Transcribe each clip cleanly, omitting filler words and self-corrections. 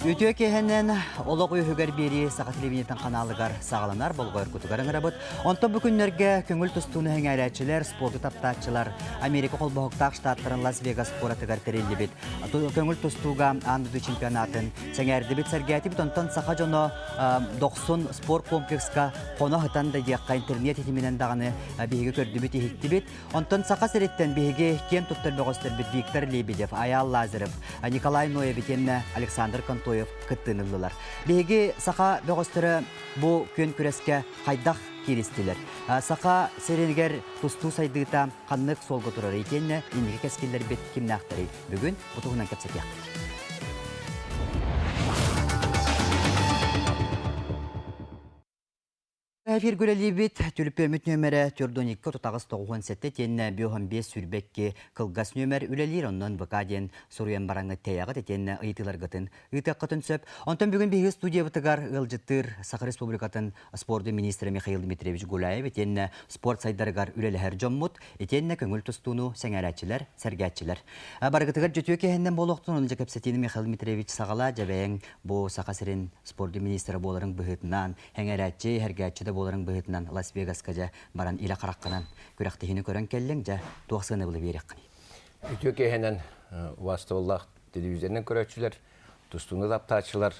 Үтүө киэһэнэн олох үөһүгэр биэрии Саха телевидениетын ханаалыгар саҕаланар болҕойоргутугар ыҥырабыт. Онтон бу күннэргэ көҥүл тустууну сэҥээрээччилэр, спорду таптааччылар Америка холбоһуктаах штаттарын Лас-Вегас куоратыгар тэриллибит көҥүл тустууга аан дойду чемпионатын сэҥээрдибит, сэргээтибит. Онтон саха дьоно Дохсун спорт комплекска хоно сытан да диэххэ интернет ситиминэн даҕаны биһиги көрдүбүт, иһиттибит. Онтон Саха сириттэн биһиги киэн туттар бөҕөстөрбүт Виктор Лебедев, Айаал Лазарев, Николай Ноев итиэннэ Александр Контоев кыттыыны ыллылар. Биһиги саха бөҕөстөрө бу күөн күрэскэ хайдах кииристилэр? Саха сиригэр тустуу сайдыыта ханнык суолга турар итиэннэ инники кэскиллэрбит кимнээхтэрий? Бүгүн бу туһунан кэпсэтиэхпит. Эфир үлэлиибит түлүпүөмүт нүөмэрэ 42 38 97 тиэннэ 55 22 кылгас нүөмэр үлэлиир оннон ВК диэн суруйан бараҥҥыт тэйэҕит итиэннэ ыйытыыларгытын ыытыаххытын сөп. Онтон бүгүн биһиги студиябытыгар ыалдьыттыыр Саха Республикатын спордун министрэ Михаил Дмитриевич Гуляев итиэннэ спорт сайдарыгар үлэлэһэр дьоммут итиэннэ көҥүл тустууну сэҥээрээччилэр, сэргээччилэр. Барыгытыгар дьүтүө киһиннэн буолуохтун, ону дьэ кэпсэтиини Михаил Дмитриевич саҕалаа дьэбэйэҥ бу Саха сирин спордун министрэ буоларыҥ быһыытынан Эҥэрээччи, иһэргээччи да буоларыҥ быһыытынан Лас-Вегаска дьэ баран илэ хараххынан күрэхтэһиини көрөн кэллиҥ, дьэ туох сыанабылы биэриэххиний? Үтүө киэһэнэн убаастабыллаах телевизорынан көрөөччүлэр, тустууну таптааччылар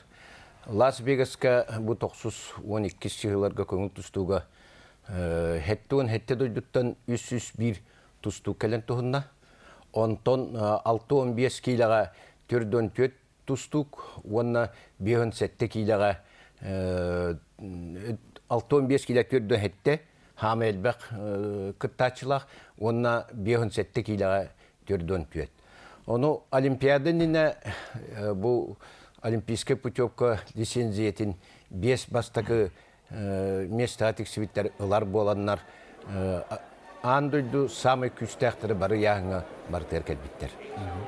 Лас-Вегаска бу тохсус 12 сыһыыларга көҥүл тустууга хэттуон хэттэ дойдуттан 301 тустуук кэлэн туһунна. Онтон 65 киилэҕэ 44 тустуук уонна 57 киилэҕэ 65 киилэ 47 хаама элбэх кыттааччылаах уонна 57 киилэҕэ 44. Ону Олимпиада иннинэ бу олимпийскай путевка лицензиятин биэс бастакы миэстэҕэ тиксибиттэр ылар буоланнар аан дойду саамай күүстээхтэрэ бары ыйааһыҥҥа барытыгар кэлбиттэр.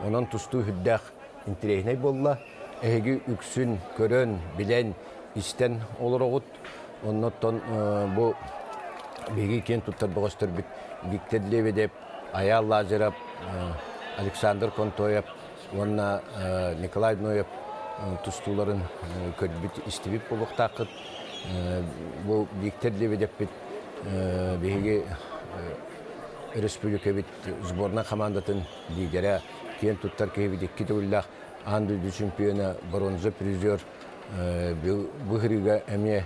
Онон тустуу үрдээх интэриэһинэй буолла. Эһиги үксүн көрөн, билэн, истэн олороҕут. Оннуттан бу биһиги киэн туттар бөҕөстөрбүт Виктор Лебедев, Айаал Лазарев, Александр Контоев уонна Николай Ноев тустууларын көрбүт, истибит буолуохтааххыт. Бу Виктор Лебедевпит биһиги республикабыт сборнай хамаандатын лидерэ, киэн туттар киһибит икки төгүллээх аан дойду чемпиона, бронза призер, бу ыһырыыга эмиэ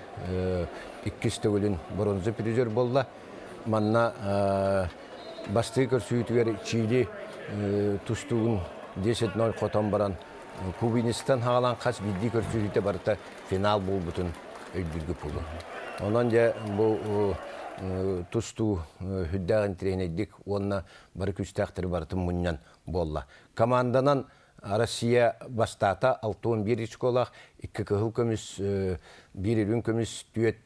иккис төгүлүн бронза призер буолла. Манна бастыы көрсүүтүгэр Чили тустуугун 10-0 хотон баран Кубинистан хаалан хас биирдии көрсүһүүтэ барыта финал буолбутун өйдүүргэ буолуо. Онон дьэ бу тустуу үрдээх интэриэһинэйдик уонна бары күүстээхтэри барытын мунньан буолла. Команданан Россия бастаата 61 очколаах, икки кыһыл көмүс, биир үрүҥ көмүс, түөрт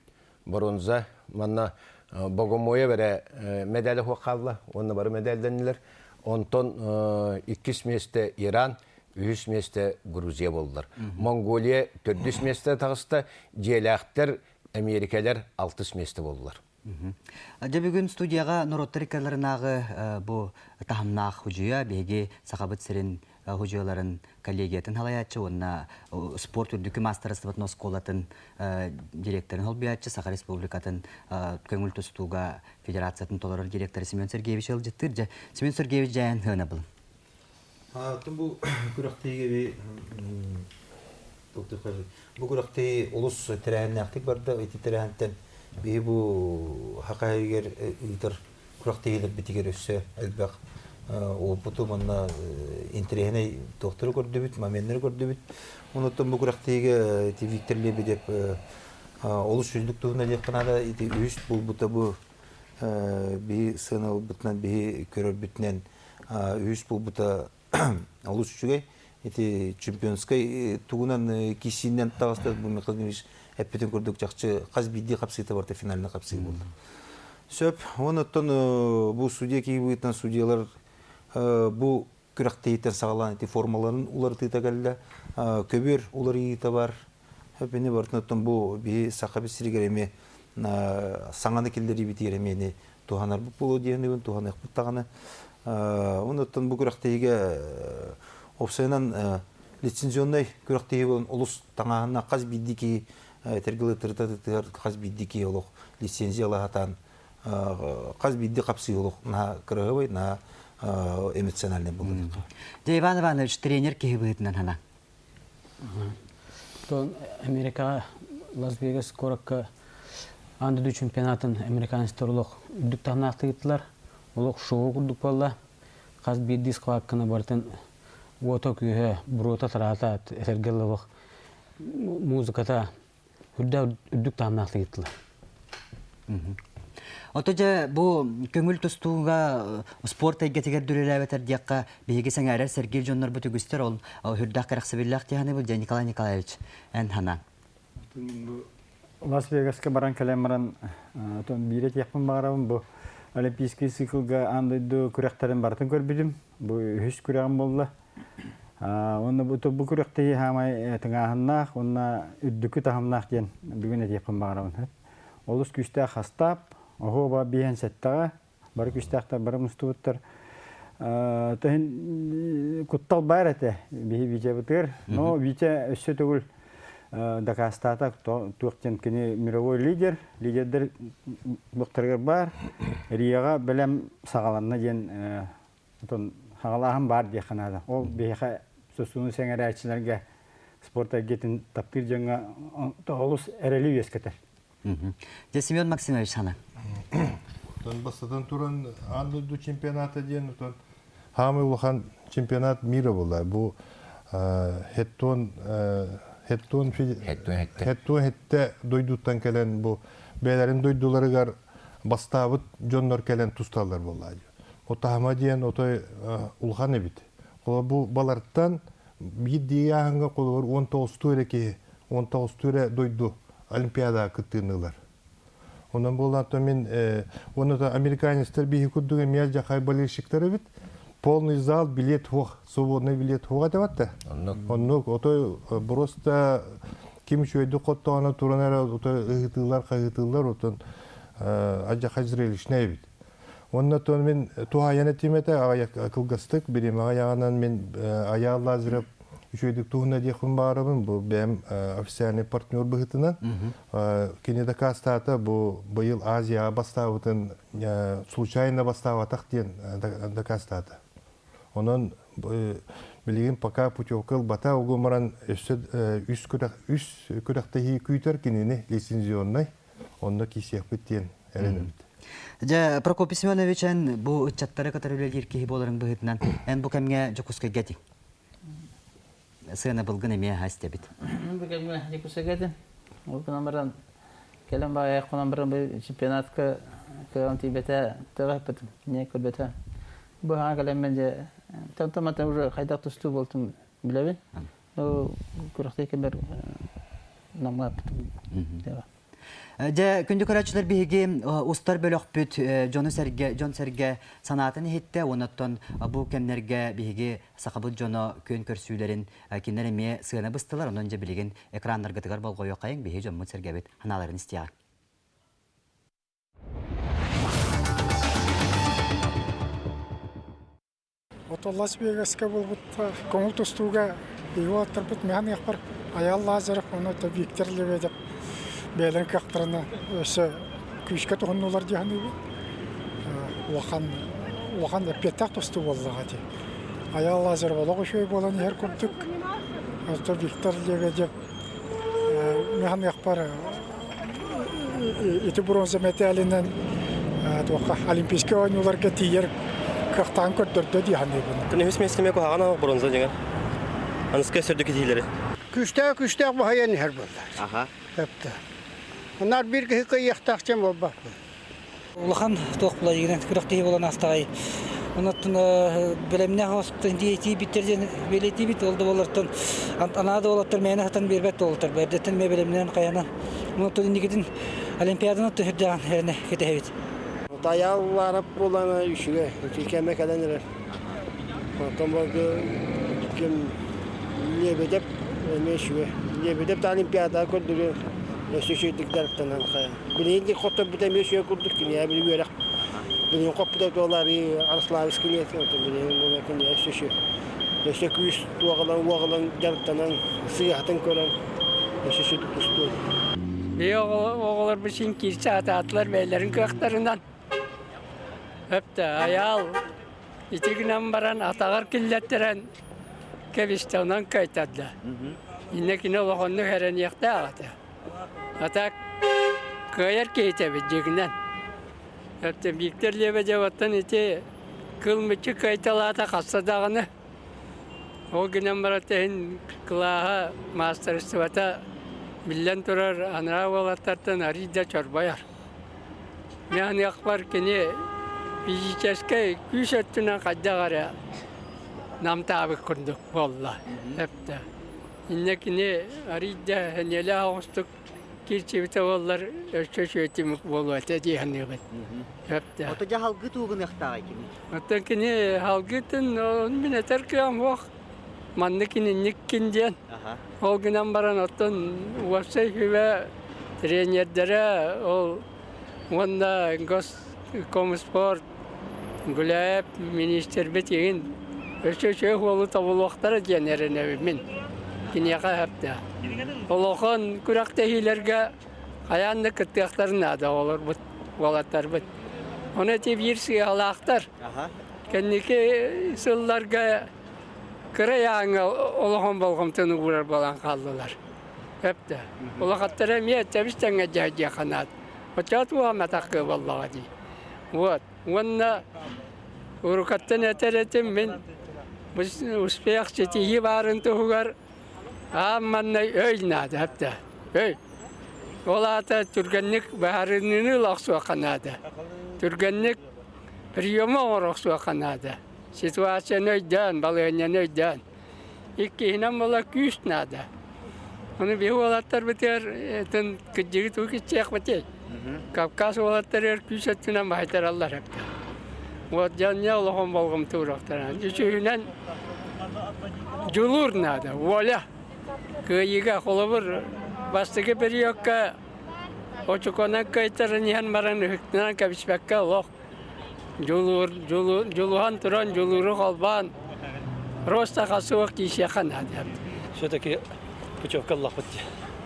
бронза. Манна Богомоев эрэ медали суох хаалла уонна бары медальдэннилэр. Онтон иккис миэстэ Иран, үһүс миэстэ Грузия буоллар. Монголия төрдүс миэстэ таҕыста, дьиэлээхтэр, Эмиэрикэлэр алтыс миэстэ буоллулар. Дьэ бүгүн студияҕа норуоттар иккаларынааҕы бу таһымнаах худьуйа биһиги Сахабыт сирин худьуйаларын коллегиятын салайааччы уонна спорт үрдүкү маастарыстыбатын оскуолатын директорын солбуйааччы Саха Республикатын көҥүл тустууга федерациятын толорор директора Семен Сергеевич ыалдьыттыыр. Дьэ, Семен Сергеевич дьээн хыанабыл. Атын бу күрэхтэһиигэ бу күрэхтэһии олус тэрээһиннээхтик барда. Ити тэрээһинтэн биһи бу Саха иһигэр ыытар күрэхтэһиилэрбитигэр өссө элбэх уопуту уонна интэриэһинэй туохтары көрдүбүт, моменнары көрдүбүт. Онуттан бу күрэхтэһиигэ ити Виктор Лебедев олус үрдүк туһунан диэххэ наада. Ити үһүс буолбута бу биһи сыаналбытынан, биһи көрөрбүтүнэн үһүс буолбута олус үчүгэй. Ити чемпионскай тугунан киссииннэн таҕыста бу Михаил Владимирович эппитин курдук чахчы хас биирдии хапсыыта барыта финальный хапсыы буолла. Сөп. Онуттан бу судья киһи быһыытынан судьялар бу күрэхтэһииттэн саҕалаан ити формаларын уларытыыта кэллэ. Көбүөр уларыйыыта бар. Эпини барытын бу биһи Саха сиригэр эмиэ саҥаны киллэриибитигэр эмиэни туһанарбыт буолуо диэн туһаныахпыт даҕаны. Онуттан бу күрэхтэһиигэ уопсайынан. Лицензионнай күрэхтэһии буолан олус таҥааһынна хас биирдии киһи этэргэ тырыта хас биирдии киһи олох лицензия ыла сатаан хас биирдии хапсыы олох наһаа кыраһыабай, наһаа эмоциональный буолар. Дьэ, Иван Иванович, тренер киһи быһыытынан хана. Тон Америкаҕа Лас-Вегас куоракка аан дойду чемпионатын американецтар олох үрдүк таһымнаахтык ыыттылар. Олох шоу курдук буолла. Хас биирдии схватканы барытын уота-күүһэ, буруота-тараата этэргэ олох музыката үрдэ үрдүк таһымнаахтык ыыттылар. Ото дьэ бу көҥүл тустууга спорт эйгэтигэр дүрэлээбэтэр диэххэ биһиги сэҥээрэр сэргиир дьоннорбут үгүстэр ол үрдээх кэрэхсэбиллээх диэханы дьэ Николай Николаевич эн хана. Лас Вегаска баран кэлэн баран отон биир этиэхпин баҕарабын бу олимпийский циклга аан дойду күрэхтэрин барытын көрбүтүм. Бу үһүс күрэҕим буолла. Уонна бу бу күрэхтэһии хаамай тыҥааһыннаах уонна үрдүкү таһымнаах диэн бүгүн этиэхпин баҕарабын. Олус күүстээх хастаап, оһуоба биэһэн сэттэҕэ, бары күүстээхтэр бары мустубуттар. Төһүн куттал баар этэ биһи Витябытыгар. Но Витя өссө төгүл дакаастаата туох диэн кини мировой лидер, лидердэр буктарыгар баар. Рияҕа бэлэм саҕаланна диэн отон хаҕалааһын баар диэххэ наада. Ол биһиэхэ сосуну сэҥэрээччилэргэ спорт эйгэтин таптыыр дьоҥҥо олус эрэли үөскэтэр. Дьэ, Семен Максимович сана. Отон бастатан туран аан дойду чемпионата диэн отон хаамай улахан чемпионат мира буолла. Бу хеттон хеттон хеттон хетте дойдуттан кэлэн бу бэйэлэрин дойдуларыгар бастаабыт дьоннор кэлэн тусталлар буолла. Отаһама диэн отой улахан эбит. Бу балартан биир ааһыҥҥа холобур 19 эрэ киһи, 19 эрэ дойду Олимпиадаҕа кыттыыны ылар. Онон буолан мин уонна американецтар биһи курдук эмиэ жахай болельщиктар эбит. Полный зал, билет хуох, свободный билет хуох этебатта. Оннук отой просто ким үчүгэйдик хоттоҕуна туран эрэ отой ыһытыылар, хаһытыылар отон ажахай зрелищный эбит. Онно тон мин туһаайан этим этэ, кылгастык бириэмэҕэ айаҕынан мин Айаал Лазарев үчүгэйдик туһуна диэхпин баҕарабын. Бу бэйэм официальный партнер быһыытынан. Кини дакаастаата бу быйыл Азияҕа бастаабытын случайно бастаабатах диэн дакаастаата. Онон билигин пока путевка ылбата, ол баран өссө үс күрэх үс күрэхтэһии күүтэр кинини лицензионнай онно киисиэхпит диэн эрэнэбит. Дьэ, Прокопий Семенович, эн бу ыччаттары кытары үлэлиир киһи буоларыҥ быһыытынан, эн бу кэмҥэ Дьокуускайга этиҥ. Сыанабылгын эмиэ аһа истэбит. Бу кэмҥэ Дьокуускайга этим. Ол гынан баран, кэлэн баайах хонон баран бу чемпионатка кыаҕым тиийбэтэ, тыаҕа не көрбөтө. Бу хаҥа кэлэммин дьэ, тантамата уже хайдах тустуу буолтун билэбин. Күрэхтии кэмэр намҥааппытым. Дьэ, күндү көрөөччүлэр биһиги устар бөлөхпүт дьону сэргэ, дьон-сэргэ санаатын иһиттэ уонна бу кэмнэргэ биһиги сахабыт дьоно күөн көрсүүлэрин кинилэр эмиэ сыана быстылар. Онон дьэ билигин экраннаргытыгар болҕойуоххайыҥ, биһиги дьоммут-сэргэбит санааларын истиэҕиҥ. Ото Лас-Вегаска буолбут көҥүл тустууга биһиги уолаттарбыт миэхэ ыахпар Айаал Лазарев уонна Виктор Лебедев бэйэлэрин кыахтарына өссө күүскэ туһуннулар дии саныыбын. Улахан улахан эппиэттээх тустуу буоллаҕа дии. Айаал Лазарев олох үчүгэй буолан иһэр курдук. Ото Виктор Лебедев миэхэ ыахпар ити бронза мэтээлинэн туохха Олимпийскай оонньууларга тиийэр кыахтааҕын көрдөрдө дии саныыбын. Үһүс миэстэме куһаҕан оһох бронза дьиҥэр. Аныска сөрдүк итиилэри. Күүстээх күүстээх баһыйан иһэр буолла. Аха. Сөптө. Наар биир киһи кыайыахтаах диэн буолбаппын. Улахан туох була күрэхтэһии буолан аастаҕай. Онон бэлэмнээх оспутун тиийбиттэр диэн бэлиэтиибит. Ол да буоллартан анаа да уолаттар мээнэ сатан биэрбэт уолаттар. Эрдэттэн эмиэ бэлэмнэнэн хайанан. Онон инникитин Олимпиаданы түһүрдэҕин эрэнэ кэтэһэбит. Тайаалларап буолан үчүгэй. Үчүгэй кэлэн эрэр. Оттон ким Лебедев эмиэ үчүгэй. Лебедев да Олимпиадаҕа көрдөрүө өссө үчүгэйдик дьарыктанан хайа. Билигин хотторбут эмиэ үчүгэй курдук киниэхэ били үөрэх билигин хоппута туолары Арславскай билигин була киниэхэ өссө үчүгэй. Өссө күүс туоҕалан, уоҕалан дьарыктанан, сыыһатын көрөн, өссө сүдү тустуо. Биһи оҕолорбут син киирсэ сатаатылар бэйэлэрин кыахтарынан. Өптө айаал ити гынан баран атаҕар киллэттэрэн кэбистэ, онон кыайтарда. Иннэ кини олохоннук эрэниэхтээх этэ. А так кыайар киһитэ эбит дьиҥинэн. Өттө Виктор Лебедеваттан ити кыл мүччү кыайталаата хаста даҕаны. Ол гынан баран иһин кылааһа маастарыстыбата биллэн турар анараа уолаттартан арыый да чорбойор. Мин аныахпар кини физическэй күүс өттүнэн хайдах эрэ намтаабыт курдук буолла. Эптэ. Иннэ кини арыый да сэниэлээх оҕустук киирсибитэ буоллар өссө үчүгэй түмүк буолуо этэ дии саныыбын. Эптэ. Ото дьэ халгы туугуныахтааҕый кини? Оттон кини халгытын мин этэр кыам суох. Маннык инниккин диэн. Ол гынан баран оттон уопсай сүбэ тренердэрэ ол уонна Госкомспорт Гуляев министрбит игин өссө үчүгэй уолу тобулуохтара диэн эрэнэбин мин киниэхэ сөптөөх. Олохон күрэхтэһиилэргэ хайаан да кыттыахтарын наада оҕолорбут, уолаттарбыт. Ону ити биир сыыһалаахтар. Кэнники сылларга кыра ыйааҥҥа олохон болҕомтону уурар буолан хааллылар. Өптө. Улахаттара эмиэ тэбис-тэҥҥэ дьаһайдыахха наада. Оччоҕо туһамматах буоллаҕа дии. Вот. Уонна урукаттан этэр этим мин успех ситиһии баарын туһугар аан маннай өй наада өптө. Өй. Ол аата түргэнник быһаарыныыны ыла охсуохха наада. Түргэнник приему оҥоро охсуохха наада. Ситуацияны өйдөөн, балаһыанньаны өйдөөн. Иккиһинэн буола күүс наада. Ону биһи уолаттарбытыгар этин кырдьыгы тугу киччиэхпитий? Кавказ уолаттарыгар күүс өттүнэн баһыйтараллар эбит. Вот дьонне олохон болҕомто уруохтара. Үсүһүнэн дьулуур наада, воля. Кыайыыга холобур бастакы периодка очуконан кыайтаран иһэн баран ыһыктынан кэбиспэккэ олох Дьулуур, дьулуһан туран дьулууру холбоон просто хасуох киисиэхэ наада. Все-таки путевка ыллахпыт дии.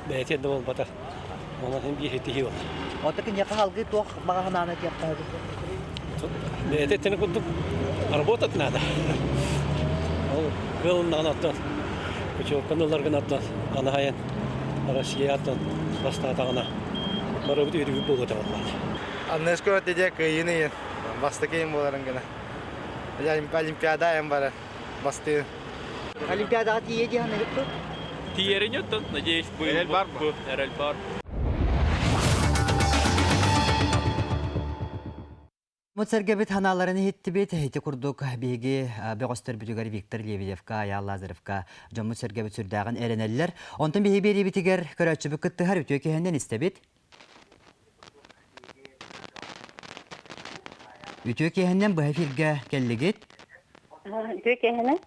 Бэйэтин да буолбатар. Онон син биир ситиһии буолла. Оттон киниэхэ салгыы туох баҕа санааны этиэххэ Бэйэтэ итини курдук работать надо. Ол кыалыннаҕына оттон путевканы ылар гынаттан анаһайан Россияттан бастаатаҕына барыбыт үөрүүбүт буолуо этэ буоллаҕа. Анныска өтөдө кыайыыны иһин бастакы иһин буоларын гына. Олимпиада айан барар бастыын. Олимпиадаҕа тиийэ дии саныгыт дуо? Тиийэрин оттон, надеюсь, Эрэл бар бу эрэл бар. Мут сэргэбит ханааларын иһиттибит. Ити курдук биһиги бөҕөстөрбүтүгэр Виктор Лебедевка, Айаал Лазаревка дьоммут сэргэбит сүрдээҕин эрэнэллэр. Онтон биһиги биэриибитигэр көрөөччүбүт кыттыһар үтүө киһинэн истэбит. Үтүө киэһэннэн быһа эфиргэ кэллигит. Үтүө киэһэнэн.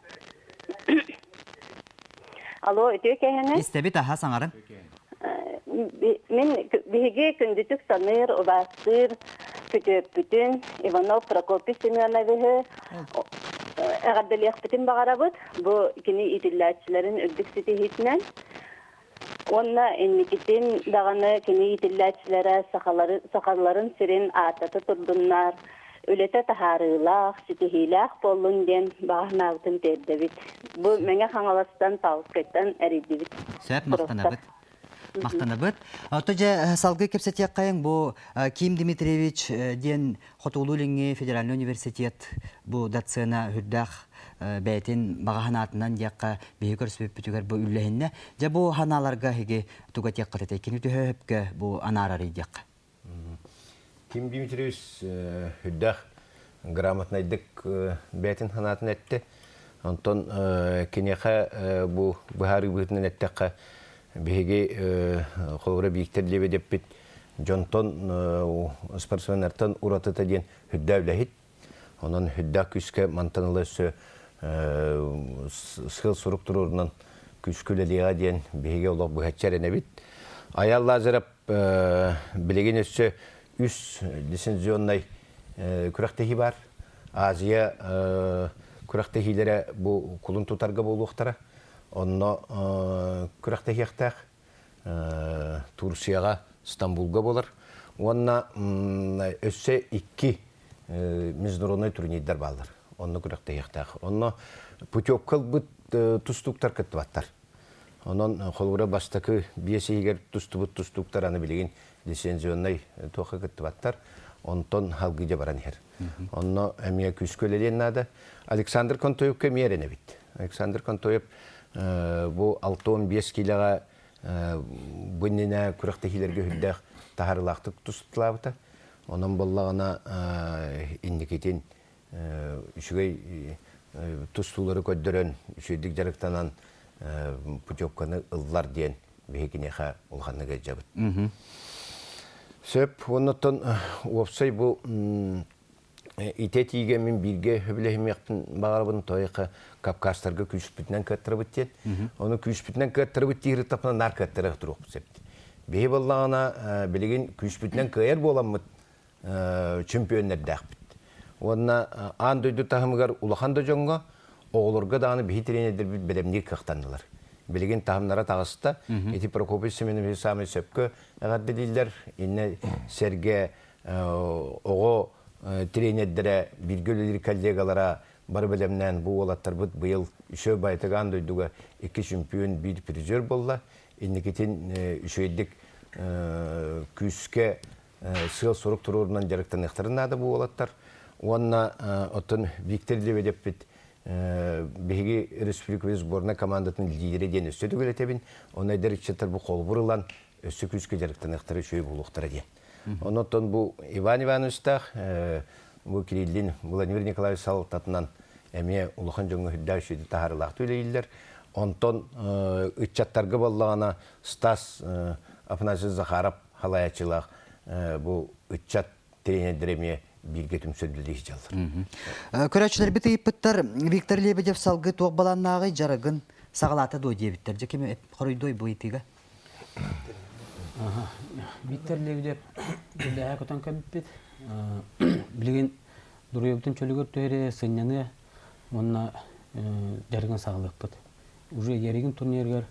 Алло, үтүө киэһэнэн. Истэбит аһа саҥарын. Мин биһиги күндүтүк саныыр, убаастыыр күтүөппүтүн Иванов Прокопий Семеновиһы эҕэрдэлиэхпитин баҕарабыт. Бу кини иитиллээччилэрин үрдүк ситиһиитинэн Уонна инникитин даҕаны кини иитиллээччилэрэ сахалары, сахаларын сирин ааттата турдуннар, үлэтэ таһаарыылаах, ситиһиилээх буоллун диэн баҕа санаабытын тиэрдэбит. Бу Мэҥэ Хаҥаластан Павловскайтан эрийдибит. Сөп, махтанабыт. Махтанабыт. Ото дьэ салгыы кэпсэтиэххэйиҥ бу Ким Дмитриевич диэн Хотугулуу-Илиҥҥи федеральнай университет бу доцена үрдээх бэйэтин баҕа санаатынан диэххэ биһиги көрсүбүппүтүгэр бу үллэһиннэ. Дьэ бу санааларга эһиги тугу этиэххит этэй? Кини төһө сөпкө бу анаарарый диэххэ? Ким Дмитриевич үрдээх грамотнайдык бэйэтин санаатын эттэ. Онтон киниэхэ бу быһаарыы быһыытынан эттэххэ биһиги холобура Виктор Лебедевпит дьонтон спортсменнартан уратыта диэн үрдээх үлэһит. Онон үрдээх күүскэ мантан ыла өссө сыал сурук туруорунан күүскэ үлэлиэҕэ диэн биһиги олох быһаччы эрэнэбит. Айал Лазарев билигин өссө үс лицензионнай күрэхтэһии бар. Азия күрэхтэһиилэрэ бу кулун тутарга буолуохтара. Онно күрэхтэһиэхтээх. Турцияҕа, Стамбулга буолар. Уонна өссө икки международнай турнирдар бааллар. Онно күрэхтэһиэхтээх. Онно путевка ылбыт тустууктар кыттыбаттар. Онон холобура бастакы биэс иһигэр тустубут тустууктар аны билигин лицензионнай туохха кыттыбаттар. Онтон халгыдьа баран иһэр. Онно эмиэ күүскэ үлэлиэн наада. Александр Контоевка эмиэ эрэнэбит. Александр Контоев бу 65 киилэҕэ бу иннинэ күрэхтэһиилэргэ үрдээх таһаарыылаахтык тустулаабыта. Онон буоллаҕына инникитин үчүгэй тустуулары көрдөрөн, үчүгэйдик дьарыктанан путевканы ыллар диэн биһи киниэхэ улаханнык ыалдьабыт. Сөп, оннуттан уопсай бу ити этиигэ мин бииргэ сөбүлэһимиэхпин баҕарабын, тойха Кавказтарга күүспүтүнэн кыаттарабыт диэн. Ону күүспүтүнэн кыаттарабыт диир тапына наар кыаттара туруохпут сөп. Биһи буоллаҕына билигин күүспүтүнэн кыайар буоламмыт чемпионнэрдээхпит. Уонна аан дойду таһымыгар улахан да дьоҥҥо, оҕолорго даҕаны биһи тренердэрбит бэлэмниир кыахтаннылар. Билигин таһымнара таҕыста. Ити Прокопий Семенович саамай сөпкө эҕэрдэлииллэр. Иннэ сэргэ оҕо тренердэрэ, бииргэ үлэлиир коллегалара бары бэлэмнээн бу уолаттарбыт быйыл үсөө байтык аан дойдуга икки чемпион, биир призер буолла. Инникитин үчүгэйдик күүскэ сыал-сорук туруорунан дьарыктаныахтарын наада бу уолаттар. Уонна оттон Виктор Лебедевпит биһиги республикабыт сборнай командатын лидерэ диэн өссө төгүл этэбин. Онно эдэр ыччаттар бу холобур ылан өссө күүскэ дьарыктаныахтара үчүгэй буолуохтара диэн. Онон бу Иван Ивановичтаах бу Кириллин Владимир Николаевич салалтатынан эмиэ улахан дьоҥҥо үрдээх үчүгэйдик таһаарыылаахтык үлэлииллэр. Онтон ыччаттарга буоллаҕына Стас Афанасьевич Захаров халайааччылаах бу ыччат тренердэрэ эмиэ бииргэ түмсэн үлэлии сылдьаллар. Көрөөччүлэрбит ыйыппыттар Виктор Лебедев салгыы туох балааннааҕый дьарыгын саҕалаата дуо диэбиттэр. Дьэ ким хоруйдуой бу ыйытыыга? Виктор Лебедев үлэһэ көтөн кэлбиппит. Билигин дуруйабытын чөлүгэр түһэрэ сынньаныа уонна дьарыгын саҕалыахпыт. Уже Яригин турнирыгар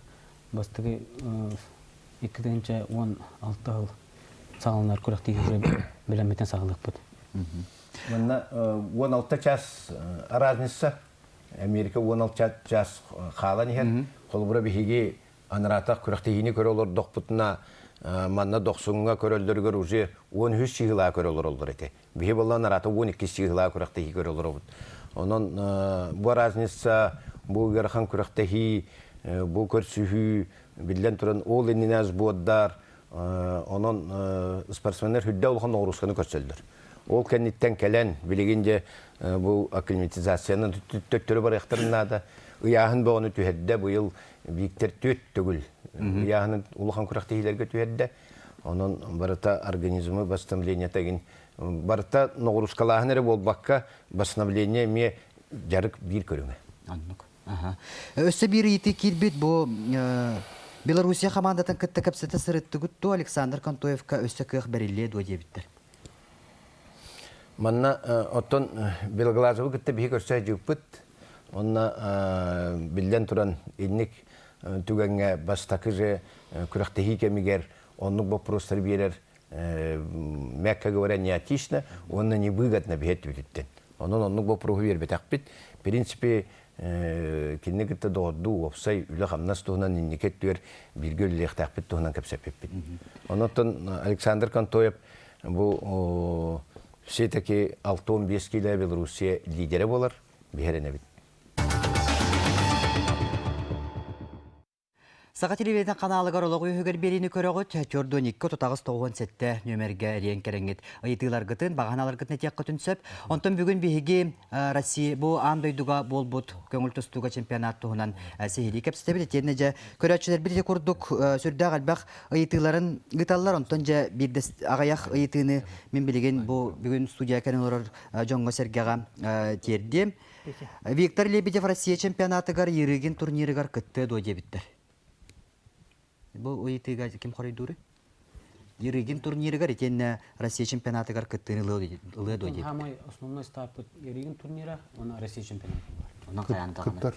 бастакы 2016 сыл саҕаланар күрэхтэһии бэлэммитин саҕалыахпыт. Манна 16 час разница Америка 16 час хаалан иһэр. Холобура биһиги анараатах күрэхтэһиини көрө олордохпутуна манна Дохсуҥҥа көрөллөрүгэр уже 13 чыһылаа көрө олороллор этэ. Биһи буолла анараата 12 чыһылаа күрэхтэһии көрө олоробут. Онон бу разница, бу ыарахан күрэхтэһии, бу көрсүһүү Биллэн туран, ол иннинэ сбордар, онон спортсменнар үрдэ улахан ноҕуруусканы көрсөллөр. Ол кэнниттэн кэлэн, билигин дьэ бу акклиматизацияны төттөрү барыахтарын наада. Ыйааһын бөҕөнү түһэрдэ, быйыл Виктор түөрт төгүл ыйааһынын улахан күрэхтэһиилэргэ түһэрдэ. Онон барыта организмы восстановлениета игин барыта ноҕуруускалааһын эрэ буолбакка, восстановление эмиэ дьарык биир көрүҥэ. Оннук. Өссө биир ыйытыы киирбит бу Белоруссия хамаандатын кытта кэпсэтэ сырыттыгыт дуо Александр Контоевка өссө кыах бэриллиэ дуо диэбиттэр. Манна оттон Белоглазовы кытта биһи көрсө дьыппыт. Онно биллэн туран инник түгэҥҥэ бастакы же күрэхтэһии кэмигэр оннук боппуруостары биэрэр мягко говоря неэтично уонна невыгодно биһэт түбүтүттэн. Онон оннук боппуруоһу биэрбэтэхпит. В принципе, кинини кытта доҕордуу уопсай үлэ-хамнас туһунан инники өттүгэр бииргэ үлэлиэхтээхпит туһунан кэпсэппиппит. Онон Александр Контоев бу все-таки 65 киилэ Белоруссия лидерэ буолар, биһирэнэбит. Саха телевидениетин ханаалыгар олох үөһүгэр биэриини көрөҕүт. 42 38 97 нүөмэргэ эриэн кэрэҥҥит ыйытыыларгытын, баҕаналаргытын этиэххитин сөп. Онтон бүгүн биһиги Россия бу аан дойдуга буолбут көҥүл тустууга чемпионат туһунан сиһилии кэпсэтэбит. Итиэннэ дьэ көрөөччүлэрбит ити курдук сүрдээх элбэх ыйытыыларын ыыталлар. Онтон дьэ биирдэ аҕыйах ыйытыыны мин билигин бу бүгүн студия кэлэн олорор дьоҥҥо-сэргэҕэ тиэрдиэм. Виктор Лебедев Россия чемпионатыгар Ерыгин турнирыгар кыттыа дуо диэбиттэр. Бу ыйытыыга ким хоруйдууруй? Ерыгин турнирыгар итиэннэ Россия чемпионатыгар кыттыыны ылыа дуо диэбиттэр. Самый основной ставка Ерыгин турнира, он Россия чемпионаты бар. Онон хайаан даҕаны кыттар.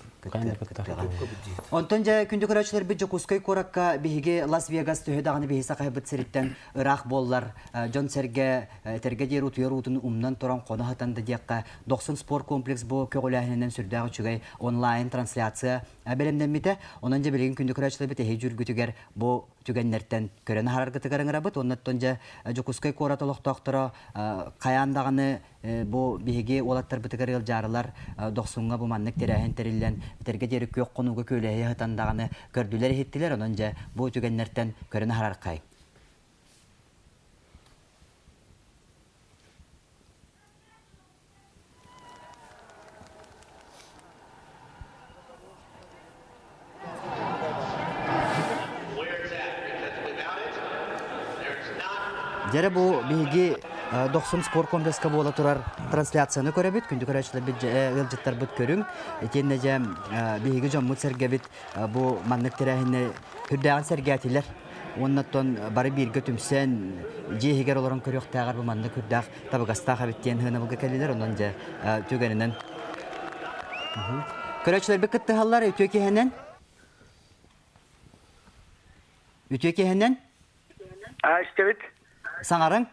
Онтон дьэ күндү көрөөччүлэрбит Дьокуускай куоракка биһиги Лас-Вегас төһө даҕаны биһи сахайбыт сириттэн ыраах буоллар, дьон-сэргэ этэргэ диэри утуйар уутун умнан туран хоно сытан да диэххэ, Дохсун спорт комплекс бу көҕүлээһининэн сүрдээх үчүгэй онлайн трансляция бэлэмнэммитэ. Онон дьэ билигин күндү көрөөччүлэрбит эһиги дьүүлгүтүгэр бу түгэннэртэн көрөн аһараргытыгар ыҥырабыт. Оннуттан дьэ Дьокуускай куорат олохтоохторо хайаан даҕаны бу биһиги уолаттарбытыгар ыалдьаарылар Дохсуҥҥа бу маннык тэрээһин тэриллэн этэргэ диэри күөх хонууга күөлэһийэ сытан даҕаны көрдүлэр-иһиттилэр. Онон дьэ бу түгэннэртэн көрөн аһарархай. Дьэрэ бу биһиги Дохсун спорт комплекска буола турар трансляцияны көрөбүт. Күндү көрөөччүлэрбит ыалдьыттарбыт көрүҥ. Итиэннэ дьэ биһиги дьоммут-сэргэбит бу маннык тэрээһини үрдээҕин сэргээтилэр. Уонна оттон бары бииргэ түмсэн дьиэ иһигэр олорон көрүөхтээҕэр бу маннык үрдээх табыгастаах эбит диэн сыанабылга кэллилэр. Онон дьэ түгэнинэн Көрөөччүлэрбит кыттыһаллар үтүө киһинэн. Үтүө киһинэн. Аа, истэбит. Саҥарыҥ.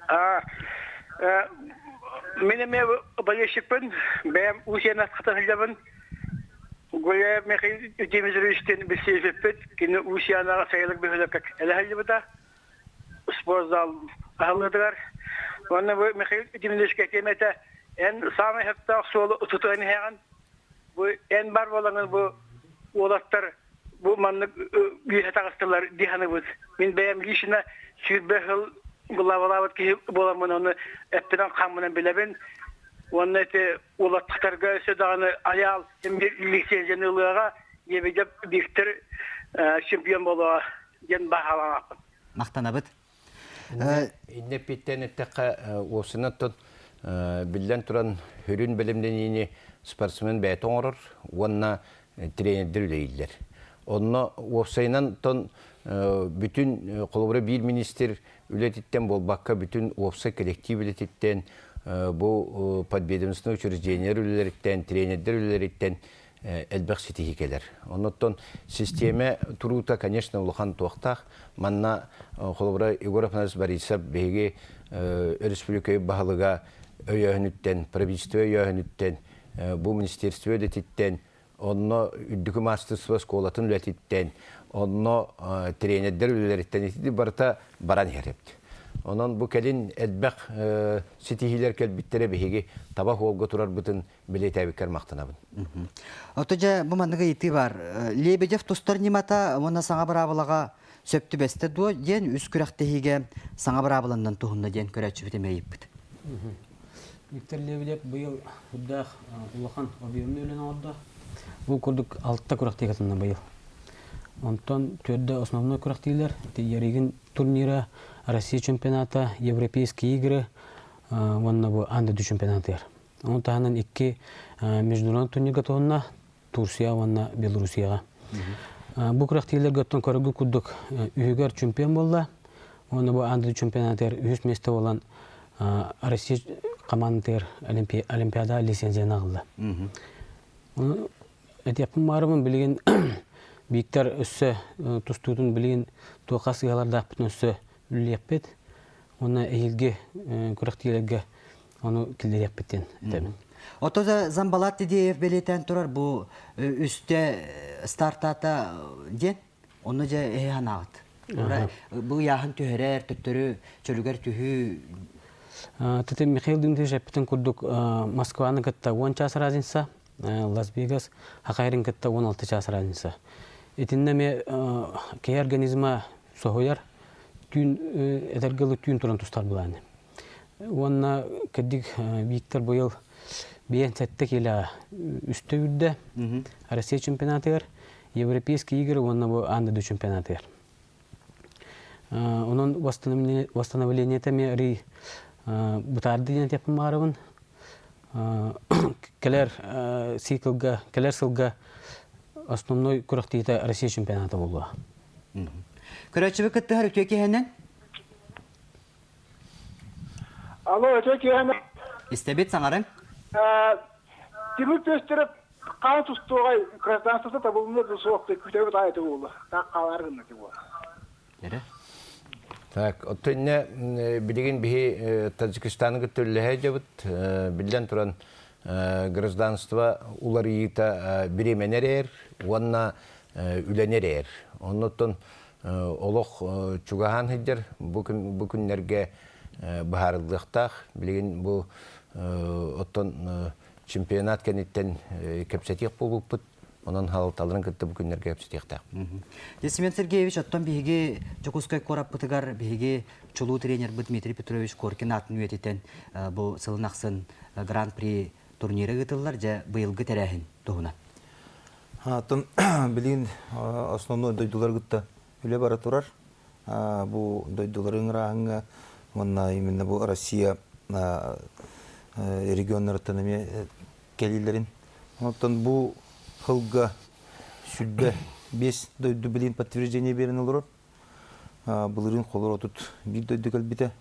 Аа, мин эмиэ болельщикпын, бэйэм Усиянас хата сылдьабын. Гуляев Михаил Дмитриевичтин билсиэппит, кини Усиянаҕа сайылык бөһүөлэккэ кэлэ сылдьыбыта. Спортзал аһыллыытыгар. Уонна бу Михаил Дмитриевичка этиэм этэ, эн саамай сөптөөх суолу тутуһан иһэҕин. Бу эн бар буолаҥын бу уолаттар бу маннык үөһэ таҕыстылар дии саныыбыт. Мин бэйэм лично 20 сыл былаабалаабыт киһи буоламмын ону эппинэн хааммынан билэбин. Уонна ити уолаттарга өссө даҕаны айаал лицензияны ылыаҕа, Лебедев Виктор чемпион буолуоҕа диэн баһааланааппын. Махтанабыт. Иннэ эппиттэн эттэххэ, уопсайынан оттон биллэн туран сүрүн бэлэмнэниини спортсмен бэйэтэ оҥорор уонна тренердэр үлэлииллэр. Онно уопсайынан оттон бүтүн холобура биир министр үлэтиттэн буолбакка бүтүн уопсай коллектив үлэтиттэн бу подведомственное учреждениелар үлэлэриттэн, тренердэр үлэлэриттэн элбэх ситиһии кэлэр. Оннуттан систиэмэ туруута, конечно, улахан туохтаах. Манна, холобура, Егор Афанасьевич Борисов биһиги өрөспүүбүлүкэ баһылыга өйөөһүнүттэн, правительство өйөөһүнүттэн, бу министерство үлэтиттэн, онно үрдүкү маастарыстыба оскуолатын үлэтиттэн, онно тренердэр үлэлэриттэн ити барыта баран иһэр эбит. Онон бу кэлин элбэх ситиһиилэр кэлбиттэрэ биһиги таба суолга турарбытын бэлиэтээбиккэр махтанабын. Ото дьэ бу маннык ыйытыы баар. Лебедев тустар ньымата уонна саҥа быраабылаҕа сөп түбэстэ дуо диэн үс күрэхтэһиигэ саҥа быраабыланнан туһунна диэн көрөөччүбүт эмиэ ыйыппыт. Виктор Лебедев быйыл үрдээх улахан объемный үлэни оҥордо. Бу курдук алта күрэхтэһии кытынна быйыл. Онтон төрдө основной күрэхтэһиилэр Ярыгин турнира, Россия чемпионата, Европейские игры уонна бу аан дойду чемпионатыгар. Ону таһынан икки международный турнирга туһунна Турция уонна Белоруссияҕа. Бу күрэхтиилэргэ оттон көрөргүт курдук үһүгэр чемпион буолла. Уонна бу аан дойду чемпионатыгар үһүс миэстэ буолан Россия командатыгар Олимпиада лицензияны ылла. Этиэхпин баарыбын билигин Виктор өссө тустуутун билигин туохха сыыһалардаахпытын өссө үлэлиэхпит. Уонна эһиилги күрэхтиилэргэ ону киллэриэхпит диэн этэбин. Ото Замбалат Тедеев бэлиэтээн турар бу үстэ стартата диэн, онно дьэ эһи санааҕыт. Бу ыйааһын түһэрэр, төттөрү чөлүгэр түһүү. Тete Михаил Дмитриевич эппитин курдук Москваны кытта 10 час разница, Лас-Вегас Хакайрын кытта 16 час разница. Итиннэ эмиэ киһи организма соһуйар, түүн этэргэ дылы түүн туран тустар былааны. Уонна кырдьык Виктор быйыл 57 киилэҕэ үстэ үүрдэ Россия чемпионатыгар, Европейские игры уонна бу аан дойду чемпионатыгар. Онон восстановлениета эмиэ арый бытаарды диэн этиэхпин баҕарабын. Кэлэр циклга, кэлэр сылга основной күрэхтэһиитэ Россия чемпионата буолуо. Көрөөччүбүт кыттыһар үтүө киһинэн Алло, үтүө киһинэн. Истэбит саҥарыҥ. Тимур Пестеров. Хаан тустуоҕай гражданствота табыллына да суох күтэбит аайы буолла. Так хаалар гынна ти буола. Эрэ. Так, оттон билигин биһи Таджикистаны кытта үллэһэ дьабыт. Биллэн туран гражданство уларыйыыта бириэмэнэр эр уонна үлэнэр эр. Оннуттан олох чугаһаан сылдьар бу күннэргэ быһаарыллыахтаах. Билигин бу оттон чемпионат кэнниттэн кэпсэтиэх буолбуппут. Онон халалталарын кытта бу күннэргэ кэпсэтиэхтээх. Семен Сергеевич, оттон биһиги Дьокуускай куораппытыгар биһиги чулуу тренербит Дмитрий Петрович Коркин аатын үйэтитэн бу сылын ахсын Гран-при турнира ыытыллар. Дьэ, быйылгы тэрээһин туһунан. Оттон билигин основной дойдулар кытта үлэ бара турар. Бу дойдулары ыҥырааһыҥҥа уонна именно бу Россия регионнарыттан эмиэ кэлиилэрин. Оттон бу сылга 25 дойду билин подтверждение берен олорор. Былырыын холор 31 дойду кэлбитэ.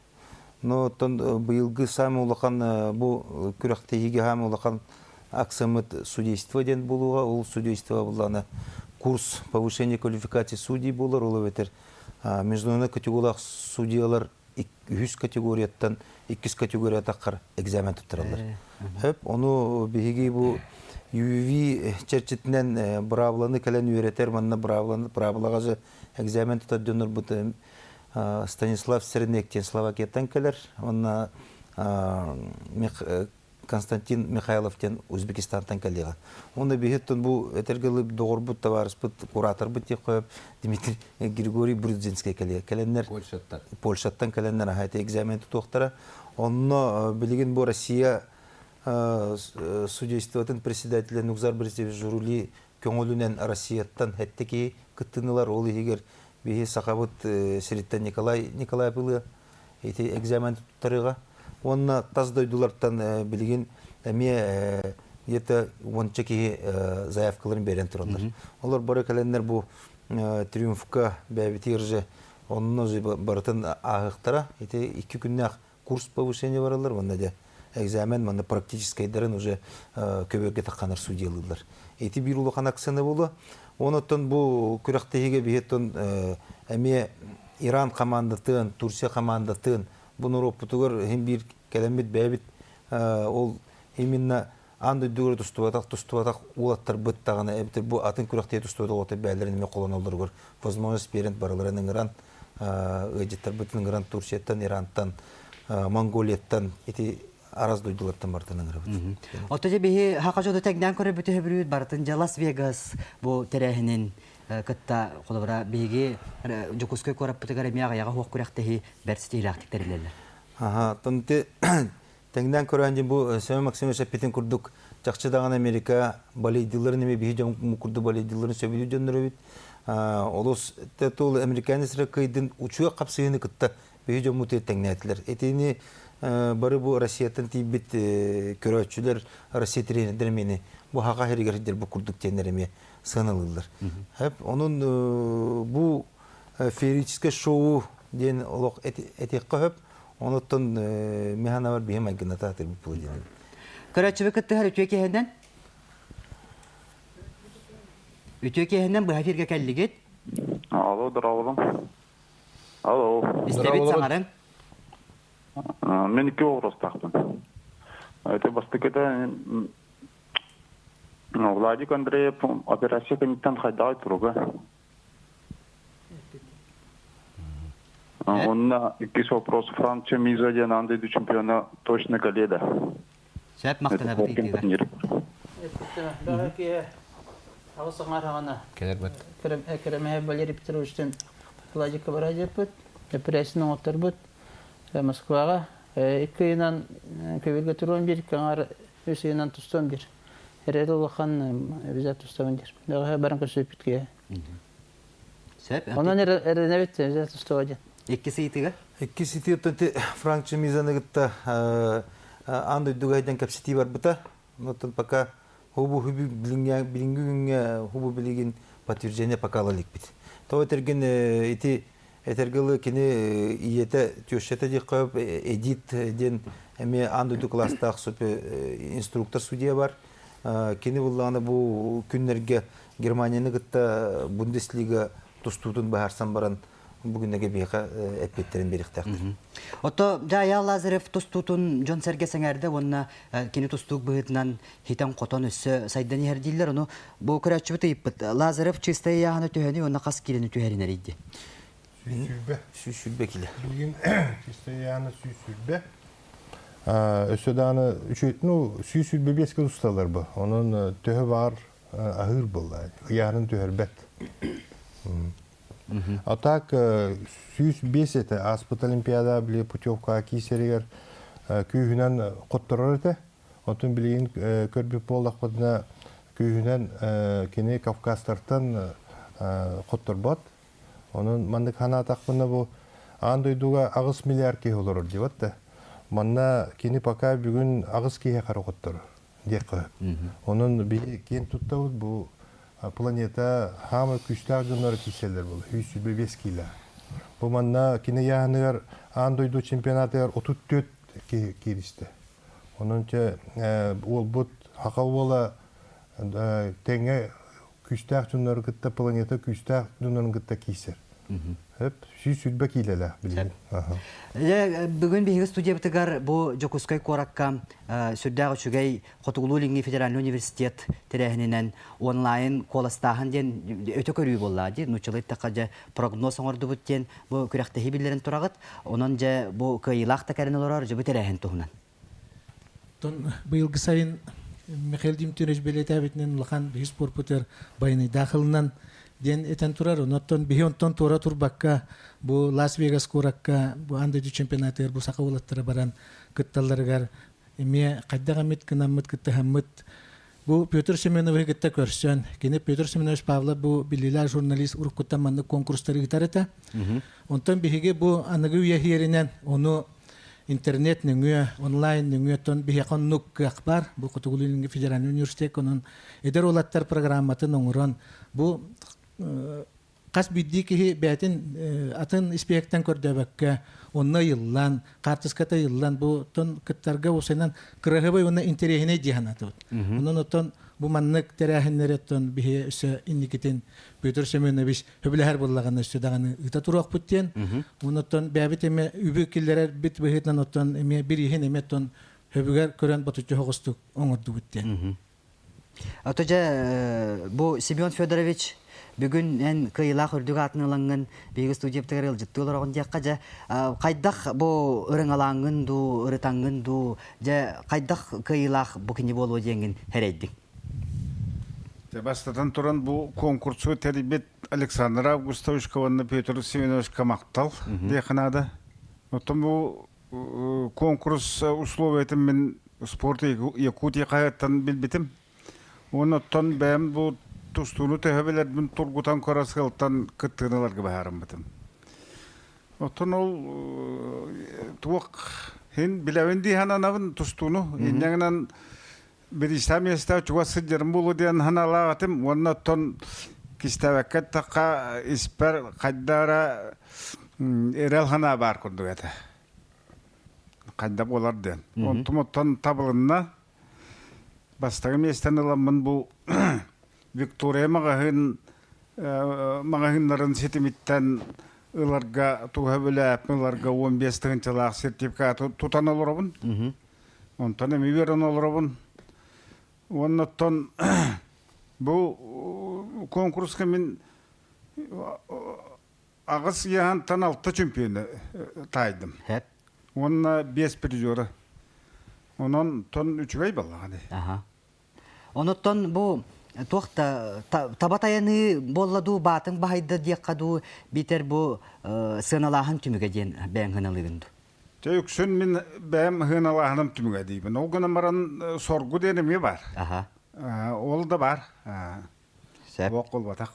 Но оттон быйылгы самый улахан бу күрэхтэһиигэ самый улахан акциямыт судейство диэн буолуоҕа. Ол судейство буллаҕына курс повышения квалификации судей буолар. Ол эбэтэр международный категориялаах судьялар үһүс категорияттан иккис категория таххар экзамен туттараллар. Хөп, ону биһиги бу UV чэрчитинэн быраабыланы кэлэн үөрэтэр, манна быраабыланы быраабылаҕа экзамен тутар дьоннорбут Станислав Сернек диэн Словакияттан кэлэр. Уонна Константин Михайлов диэн Узбекистантан кэлиэҕэ. Уонна биһиттэн бу этэргэ доҕорбут, табаарыспыт, кураторбыт диэх қойып Дмитрий Григорий Брудзинский кэлиэ. Кэлэннэр Польшаттан. Польшаттан кэлэннэр аха эти экзамен тутуохтара. Онно билигин бу Россия судействотын председателя Нукзар Борисович Журули көҥүлүнэн Россияттан хэттики кыттынылар. Ол иһигэр биһи сахабыт сириттэн Николай Николаев ылыа ити экзамен туттарыыга. Уонна тас дойдулартан билигин эмиэ где-то уонча киһи заявкаларын берен тураллар. Олор бары кэлэннэр бу триумфка бэйэбитигэр же онно же барытын ааһыахтара. Ити икки күннээх курс повышения бараллар уонна дьэ экзамен манна практическайдарын уже көбөргө тахханар судьялыыллар. Ити биир улахан акцияны буолуо. Онуттан бу күрэхтэһиигэ биһиттэн эмиэ Иран командатын, Турция командатын бу норуоппутугар иһин биир кэлэммит бэйэбит ол именно аан дойдугар тустубатах тустубатах уолаттарбыт даҕаны эбэтэр бу атын күрэхтэһии тустубатах уолаттар бэйэлэрин эмиэ холоноллоругар возможность биэрэн барыларын ыҥыран ыалдьыттарбытын ыҥыран Турцияттан, Ирантан, Монголияттан ити араас дойдулартан барытын ыҥырабыт. Отто дьэ биһи хака дьоду тэҥнээн көрөбүт өһөбүрүүт барытын дьэ Лас Вегас бу тэрээһинин кытта холобура биһиги Дьокуускай куораппытыгар эмиэ аҕыйаҕа суох күрэхтэһии бэрт ситиһиилээхтик тэриллэллэр. Аха, тон тэҥнээн көрөн дьин бу Семен Максимович эппитин курдук чахчы даҕаны Америка балейдыыларын эмиэ биһи дьон курдук балейдыыларын сөбүлүүр дьоннор эбит. Олус тул американец эрэ кыйдын учуо хапсыһыыны кытта биһи дьоммут тэҥнээтилэр. Итини бары бу Россияттан тиийбит көрөөччүлэр Россия тренердэр эмиэни бу хаха сиригэр сылдьар бу курдук диэннэр эмиэ сыаналыыллар. Онон бу феерическое шоу диэн олох этиэххэ сөп. Онуттан механабар биһи майгыната атырбыт була диэн. Көрөөччүбү кыттыһар үтүө киһинэн Үтүө киһинэн быһа эфиргэ кэллигит. Алло, здравствуйте. Алло. Истэбит саҥарыҥ. Мен икки вопрос-таахпын. Это бастакыта Владик Андреев операция кэнниттэн хайдаҕай туруга? Онно иккис вопрос Франция Миза диэн аан дойду чемпиона точно кэлиэ да? Сөп махтанабыт ыйытыыга. Бэҕэһээ аҕыс аҥаар аҕана Кэрэмэһэ Валерий Петровичтан Владика бараадьыппыт, эпэрээссийэни оҥотторбут Москваҕа икки ыйынан көбүргэ туруон биир, икки аҥаар үс ыйынан тустуом диир. Эрэл улахан виза тустабын диир. Бэҕэһээ баран көрсүбүппүт киһи. Сөп. Онон эрэнэбит виза тустуо диэн. Иккис ыйытыга? Иккис ыйытыгыттан Франк Чемизаны кытта аан дойдуга айдан кэпсэтии барбыта. Оттон пока хубу хубу билиҥҥи күҥҥэ хубу билигин подтверждение пока ала иликпит. Тоҕо этэргин ити этэргэ дылы кини ийэтэ тещата диэххэ Эдит диэн эмиэ аан дойду кылаастаах инструктор судья бар. Кини буллаҕына бу күннэргэ Германияны кытта Бундеслига тустуутун быһаарсан баран бүгүннэгэ биһиэхэ эппиэттэрин биэриэхтээхтэр. Ото Дьайа Лазарев тустуутун дьон-сэргэ сэҥээрдэ уонна кини тустуук быһыытынан хитэн-хотон өссө сайдан иһэр дииллэр. Ону бу көрөөччүбүт ыйыппыт. Лазарев чистай ыйааһына түһэни уонна хас киилэни түһэрин эрийди. 120. 120 киле. Билигин чистай ыйааһына 120. Өссө даҕаны ну 125 кил усталар бу. Онон төһө баар аһыыр буолла. Ыйааһынын түһэрбэт. А так 105 этэ ааспыт Олимпиада били путевкаҕа киисэригэр күүһүнэн хотторор этэ. Оттон билигин көрбүт буоллахпытына күүһүнэн кини Кавказтартан хотторбот. Онон маннык санаатахпына бу аан дойдуга 8 миллиард киһи олорор диэбэт да. Манна кини пока бүгүн 8 киһи хара хотторор диэххэ сөп. Онон биһи киэн туттабыт бу планета хаамай күүстээх дьонноро киирсэллэр буолла. 125 киилэ. Бу манна кини ыйааһыныгар аан дойду чемпионатыгар 34 киһи кииристэ. Онон чэ уолбут Хака уола тэҥҥэ күүстээх дьоннору кытта планета күүстээх дьоннорун кытта киирсэр. Хөп, 120 киилэлээх билигин. Бүгүн биһиги студиябытыгар бу Дьокуускай куоракка сүрдээх үчүгэй Хотугулуу-Илиҥҥи федеральнай университет тэрээһининэн онлайн куоластааһын диэн өтө көрүү буолла дии. Нууччалыы эттэххэ дьэ прогноз оҥордубут диэн бу күрэхтэһии биллэрин тураҕыт. Онон дьэ бу кыайыылаах да кэлэн олорор дьэ бу тэрээһин туһунан. Оттон быйылгы сайын Михаил Дмитриевич бэлиэтээбитинэн улахан биһи спорпутугар байанайдаах ылынан диэн этэн турар. Онон биһи онтон туора турбакка бу Лас-Вегас куоракка бу аан дойду чемпионатыгар бу саха уолаттара баран кытталларыгар эмиэ хайдах эмит гынаммыт кыттыһаммыт бу Петр Семеновиһы кытта көрсөн, кини Петр Семенович Павлов бу биллиилээх журналист уруккуттан маннык конкурстары ыытар этэ. Онтон биһиги бу аныгы үйэ иһиэринэн ону интернет нөҥүө, онлайн нөҥүө оттон биһиэхэ оннук кыах баар. Бу Хотугулуу-Илиҥҥи федеральнай университет онон эдэр уолаттар программатын оҥорон бу хас биирдии киһи бэйэтин атын испиэктэн көрдөөбөккө онно ыйыллан, хаартыската ыйыллан бу тон кыттарга усайынан кыраһыбай уонна интэриэһинэй дии санаатыбыт. Онон оттон бу маннык тэрээһиннэри оттон биһи өссө инникитин Петр Семенович сөбүлэһэр буоллаҕына өссө даҕаны ыыта туруохпут диэн. Онон бэйэбит эмиэ үбү киллэрэрбит быһыытынан оттон эмиэ бирииһин эмиэ оттон сөбүгэр көрөн ботуччу соҕустук оҥордубут диэн. Ото дьэ бу Семен Федорович бүгүн эн кыайыылаах үрдүк аатын ылаҥҥын биһиги студиябытыгар ыалдьыттыы олороҕун диэххэ дьэ хайдах бу ырыҥалааҥҥын дуу ырытаҥҥын дуу дьэ хайдах кыайыылаах бу кини буолуо диэҥҥин сэрэйдиҥ? Бастатан туран бу конкурсу тэрийбит Александр Августовичка уонна Петр Семеновичка махтал диэххэ наада. Оттон бу конкурс условиятын мин спорт Якутия хаһыаттан билбитим. Уонна оттон бэйэм бу тустууну төһө билэрбин тургутан көрө сыалтан кыттыыны ыларга быһаарыммытым. Оттон ол туох хин билэбин дии сананабын тустууну. Инньэ гынан бириистэ миэстэ чугас сылдьарым буолуо диэн санаалаах этим уонна оттон кистээбэккэ эттэххэ испэр хайда эрэ эрэл санаа баар курдук этэ хайда буолар диэн онтум оттон табылынна бастакы миэстэни ыламмын бу Виктория маҕаһыын маҕаһыыннарын ситимиттэн ыларга туһа бүлээппин ыларга 15 тыһыынчалаах сертификаты тутан олоробун Онтон эми үөрэн олоробун. Уонна оттон бу конкурска мин аҕыс ыйаһантан алта чемпионы таайдым. Уонна биэс призера. Онон тон үчүгэй баллаҕа Аха. Онуттан бу туох да таба тайаныы буолла дуу, баатыҥ баһайда диэххэ дуу, биитэр бу сыаналааһын түмүгэ диэн бэйэҥ сыаналыыгын дуу? Дьэ үксүн мин бэйэм сыаналааһыным түмүгэ диибин. Ол гынан баран соргу диэн эмиэ баар. Аха. Ол да баар. Сөп. Уох буолбатах.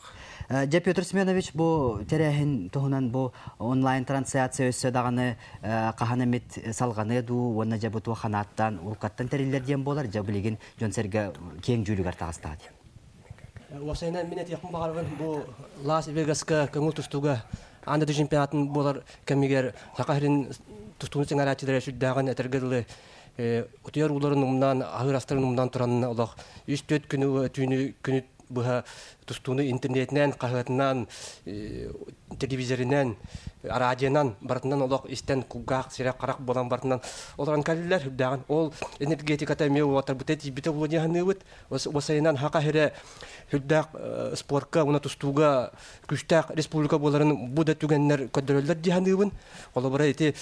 Дьэ Петр Семенович бу тэрээһин туһунан бу онлайн-трансляция өссө даҕаны хаһан эмит салҕаныа дуу уонна дьэ бу туох ханааттан уруккаттан тэриллэр диэн буолар дьэ билигин дьон-сэргэ киэҥ дьүүлүгэр таҕыстаҕа диэн. Уопсайынан мин этиэхпин баҕарабын бу Лас Вегаска көҥүл тустууга аан дойду чемпионатын буолар кэмигэр Саха сирин тустууну сэҥээрээччилэрэ сүрдээҕин этэргэ дылы утуйар ууларын умнаан, аһыыр астарын умнаан туран олох үс-түөрт күнү түүнү күнү быһа тустууну интернетинэн, хаһыатынан, телевизоринэн, араадьыйанан барытынан олох истэн кулгаах, сирэх-харах буолан барытынан олорон кэллилэр үрдээҕин. Ол энергетиката эмиэ уолаттарбыта тиийбитэ буолуо дии саныыбыт. Уосайынан хака сирэ сүрдээх спортка уонна тустууга күүстээх республика буоларын бу да түгэннэр көрдөрөллөр дии саныыбын. Холобура ити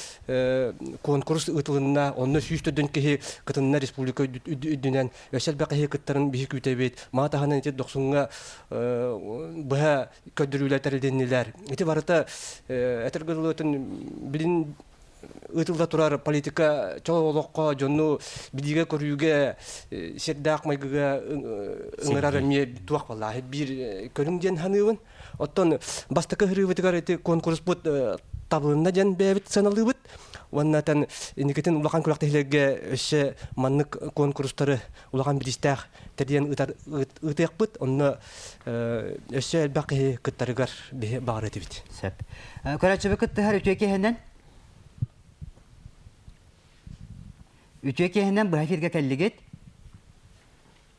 конкурс ыытылынна, онно 104 киһи кытынна республика үрдүнэн өссө элбэх киһи кыттарын биһи күүтэбит. Маа таһынан ити дохсуҥҥа быһа көрдөрүүлэр тэрилиннилэр. Ити барыта этэргэ дылытын билин ыытылла турар политика чол олоххо дьону билиигэ-көрүүгэ сирдээх майгыга ыҥырар эмиэ туох баллааһы биир көрүҥ диэн саныыбын. Оттон бастакы ыһырыыбытыгар ити конкурспут табылынна диэн бэйэбит сыаналыыбыт. Уонна тэн инникитин улахан күрэхтэһиилэргэ өссө маннык конкурстары улахан бириистээх тэрийэн ыытар ыытыахпыт. Онно өссө элбэх киһи кыттарыгар биһи баҕар этибит. Сөп. Көрөөччүбү кыттыһар үтүө киэһэнэн Үтүө киэһэнэн быһа эфиргэ кэллигит.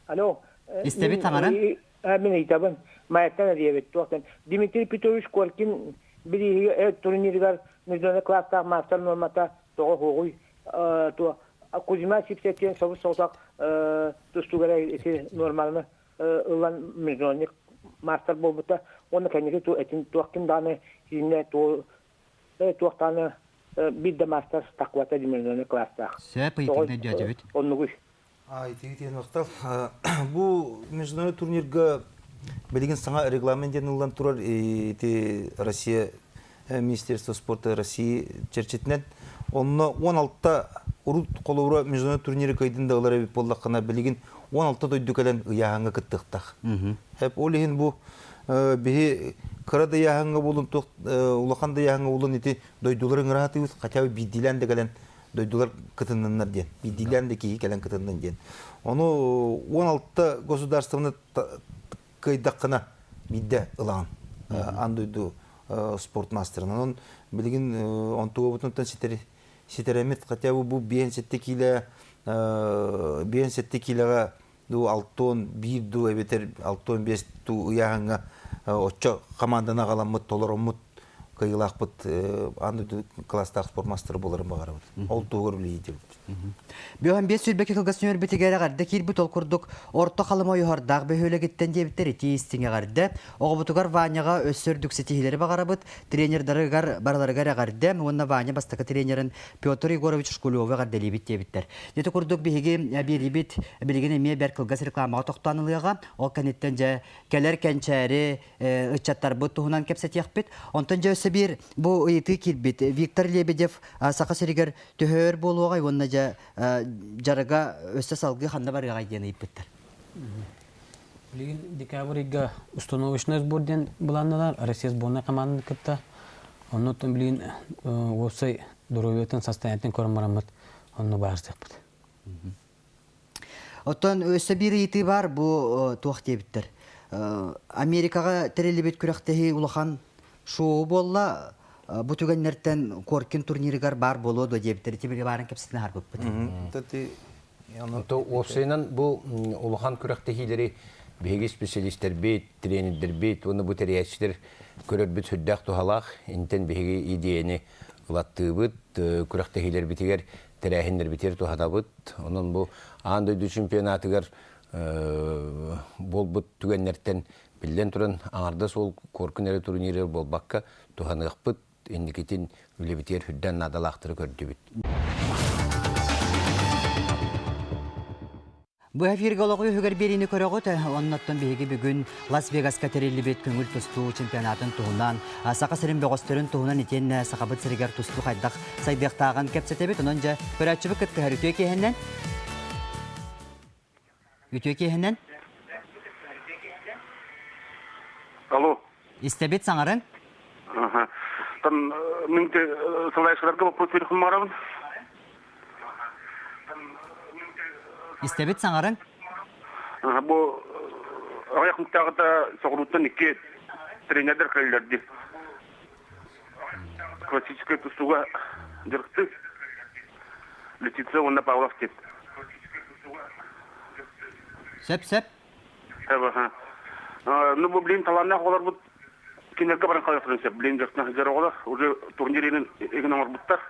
Алло. Истэбит таҥаран. Мин ыйтабын. Майаттан эрийэбит. Туохтан. Дмитрий Петрович Коркин бирииһигэ турнирыгар международный класстаах маастар нуормата тоҕо хуоҕуй туо Кузьма Сипсетин собус соҕотох тустуугара ити нуорманы ылан международный маастар буолбута уонна кэнники этин туох ким даҕаны киинэ туох даҕаны биир да маастар тахвата международный класстаах. Сөп ыйытыгын өйдөөтүбүт. Оннугуй. Итиги махтал. Бу международный турнирга билигин саҥа регламент диэн ыллан турар ити Россия Министерство спорта России чэрчитинэн онно 16 урут холобура международный турниры кыайдын да ылар эбит буоллаххына билигин 16 дойду кэлэн ыйааһыҥҥа кыттыахтаах. Хеп ол иһин бу биһи кыра да ыйааһыҥҥа буолун туох улахан да ыйааһыҥҥа буолун ити дойдулары ыҥыраатыыбыт хотя бы биирдиилээн да кэлэн дойдулар кытынныннар диэн, биирдиилээн да киһи кэлэн кытыннын диэн. Ону 16 государствоны кыайдаххына биирдэ ылаҕын аан дойду спорт мастерын. Онон билигин онтугабытынтан ситэри ситэрэммит хотя бы бу 57 киилэ 57 киилэҕэ ду 61 ду эбэтэр 65 ду ыйааһыҥҥа оччо хамаанданы аҕаламмыт толороммут кыайыылаахпыт аан дойду класстаах спорт мастера буоларын баҕарабыт. Ол туһугар үлэлиибит. Бүөһэн биэс сүүрбэки кылгас нүөрбүтүгэр эҕэрдэ киирбит ол курдук Орто Халыма Ойуһардаах бөһүөлэгиттэн диэбиттэр итии истиҥ эҕэрдэ. Оҕобутугар Ваняҕа өссө үрдүк ситиһиилэри баҕарабыт. Тренердарыгар барыларыгар эҕэрдэ уонна Ваня бастакы тренерин Петр Егорович Шкулеву эҕэрдэлиибит диэбиттэр. Ити курдук биһиги биэриибит билигин эмиэ бэрт кылгас рекламаҕа тохтоон ылыаҕа. Ол кэнниттэн дьэ кэлэр кэнчээри ыччаттарбыт туһунан кэпсэтиэхпит. Онтон дьэ өссө биир бу ыйытыы киирбит. Виктор Лебедев Саха сиригэр төһө өр буолуоҕай уонна дьэ дьарыга өссө салгыы ханна барыаҕай диэн ыйыппыттар. Билигин декабрь ыйга установочный сбор диэн былаанналар Россия сборнай команданы кытта. Оннуттан билигин уопсай доруобуйатын состояниетын көрөн бараммыт онно баарсыахпыт. Оттон өссө биир ыйытыы баар бу туох диэбиттэр. Америкаҕа тэриллибит күрэхтэһии улахан шоу буолла. Бу түгэннэртэн Коркин турнирыгар баар буолуо дуо диэбиттэр. Ити били баарын кэпсэтин аһарбыппыт. То уопсайынан бу улахан күрэхтэһиилэри биһиги специалистэрбит, тренердэрбит уонна бу тэрийээччилэр көрөрбүт сүрдээх туһалаах. Интэн биһиги идеяны ылаттыыбыт, күрэхтэһиилэрбитигэр тэрээһиннэрбитигэр туһанабыт. Онон бу аан дойду чемпионатыгар буолбут түгэннэртэн биллэн туран аҥардас ол Коркин эрэ турнирыгар буолбакка туһаныахпыт, инникитин үлэбитигэр үрдэн наадалаахтары көрдүбүт. Бу эфиргэ олоҕу үһүгэр биэриини көрөҕүт. Оннуттан биһиги бүгүн Лас-Вегаска тэриллибит көҥүл тустуу чемпионатын туһунан, Саха сирин бөҕөстөрүн туһунан итиэннэ Сахабыт сиригэр тустуу хайдах сайдыахтааҕын кэпсэтэбит. Онон дьэ, көрөөччүбүт кыттыһар үтүө киэһэннэн. Үтүө киэһэннэн. Алло. Истэбит саҥарыҥ. Там мин салайшыларга вопрос берихин Истэбит саҥарыҥ. Бу аҕыйах муктааҕыта соҕурууттан икки тренердэр кэллэрди. Классическай тустууга дьарыктыы. Летиция уонна Павлов диэн. Сөп, сөп. Сөп, Ну, бу блин, талааннаах оҕолорбут кинилэргэ баран хаалыахтарын сөп. Блин, дьахтан сылдьар оҕолор уже турнир игин оҥорбуттар.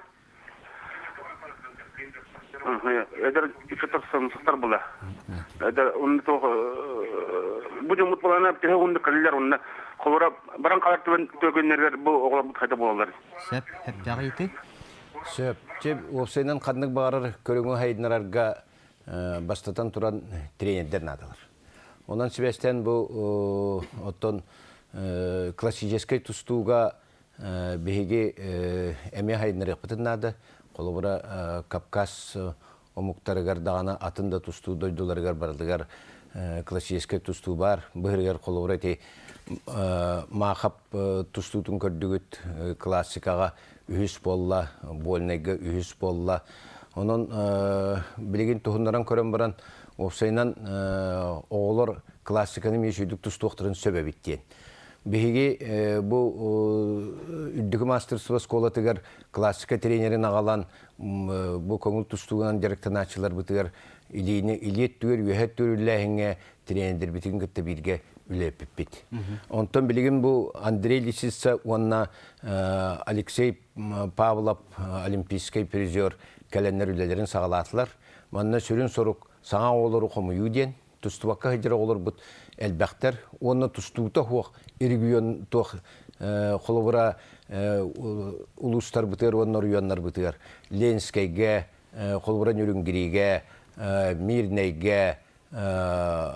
Эдэр иччитер сыстар була. Эдэр онно туох бу дьоммут булана төһө уһуннук кэллилэр онно холура баран хаалар түгэн түгэннэригэр бу оҕолорбут хайда буолаллар. Сөп, сөптөөх ыйытыы. Сөп. Чэ, уопсайынан ханнык баҕарар көрүҥү хайыннарарга бастатан туран тренердэр наадалар. Онон сибээстээн бу оттон классическай тустууга биһиги эмиэ хайыннарыахпытын наада. Холобура, Кавказ омуктарыгар даҕаны атын да тустуу дойдуларыгар барытыгар классическай тустуу баар. Быһырыгар холобура ити Маахап тустуутун көрдүгүт классикаҕа үһүс буолла, Вольнайга үһүс буолла. Онон билигин туһуннаран көрөн баран, уопсайынан оҕолор классиканы эмиэ үчүгдүк тустуохтарын сөп эбит диэн. Биһиги бу үрдүкү маастарыстыба оскуолатыгар классика тренерин аҕалан бу көҥүл тустуугунан дьарыктанааччыларбытыгар илиини илии өттүгэр үөһэ өттүгэр үллээһиҥҥэ тренердэрбитин кытта бииргэ үлэлэппиппит. Онтон билигин бу Андрей Лисица уонна Алексей Павлов олимпийскай призер кэлэннэр үлэлэрин саҕалаатылар. Манна сүрүн сорук саҥа оҕолору хомуйуу диэн тустубакка сылдьар оҕолорбут элбэхтэр уонна тустуута суох регион туох холобура улуустарбытыгар уонна оройуоннарбытыгар Ленскэйгэ, холобура Нюрюнгригэ, Мирнэйгэ,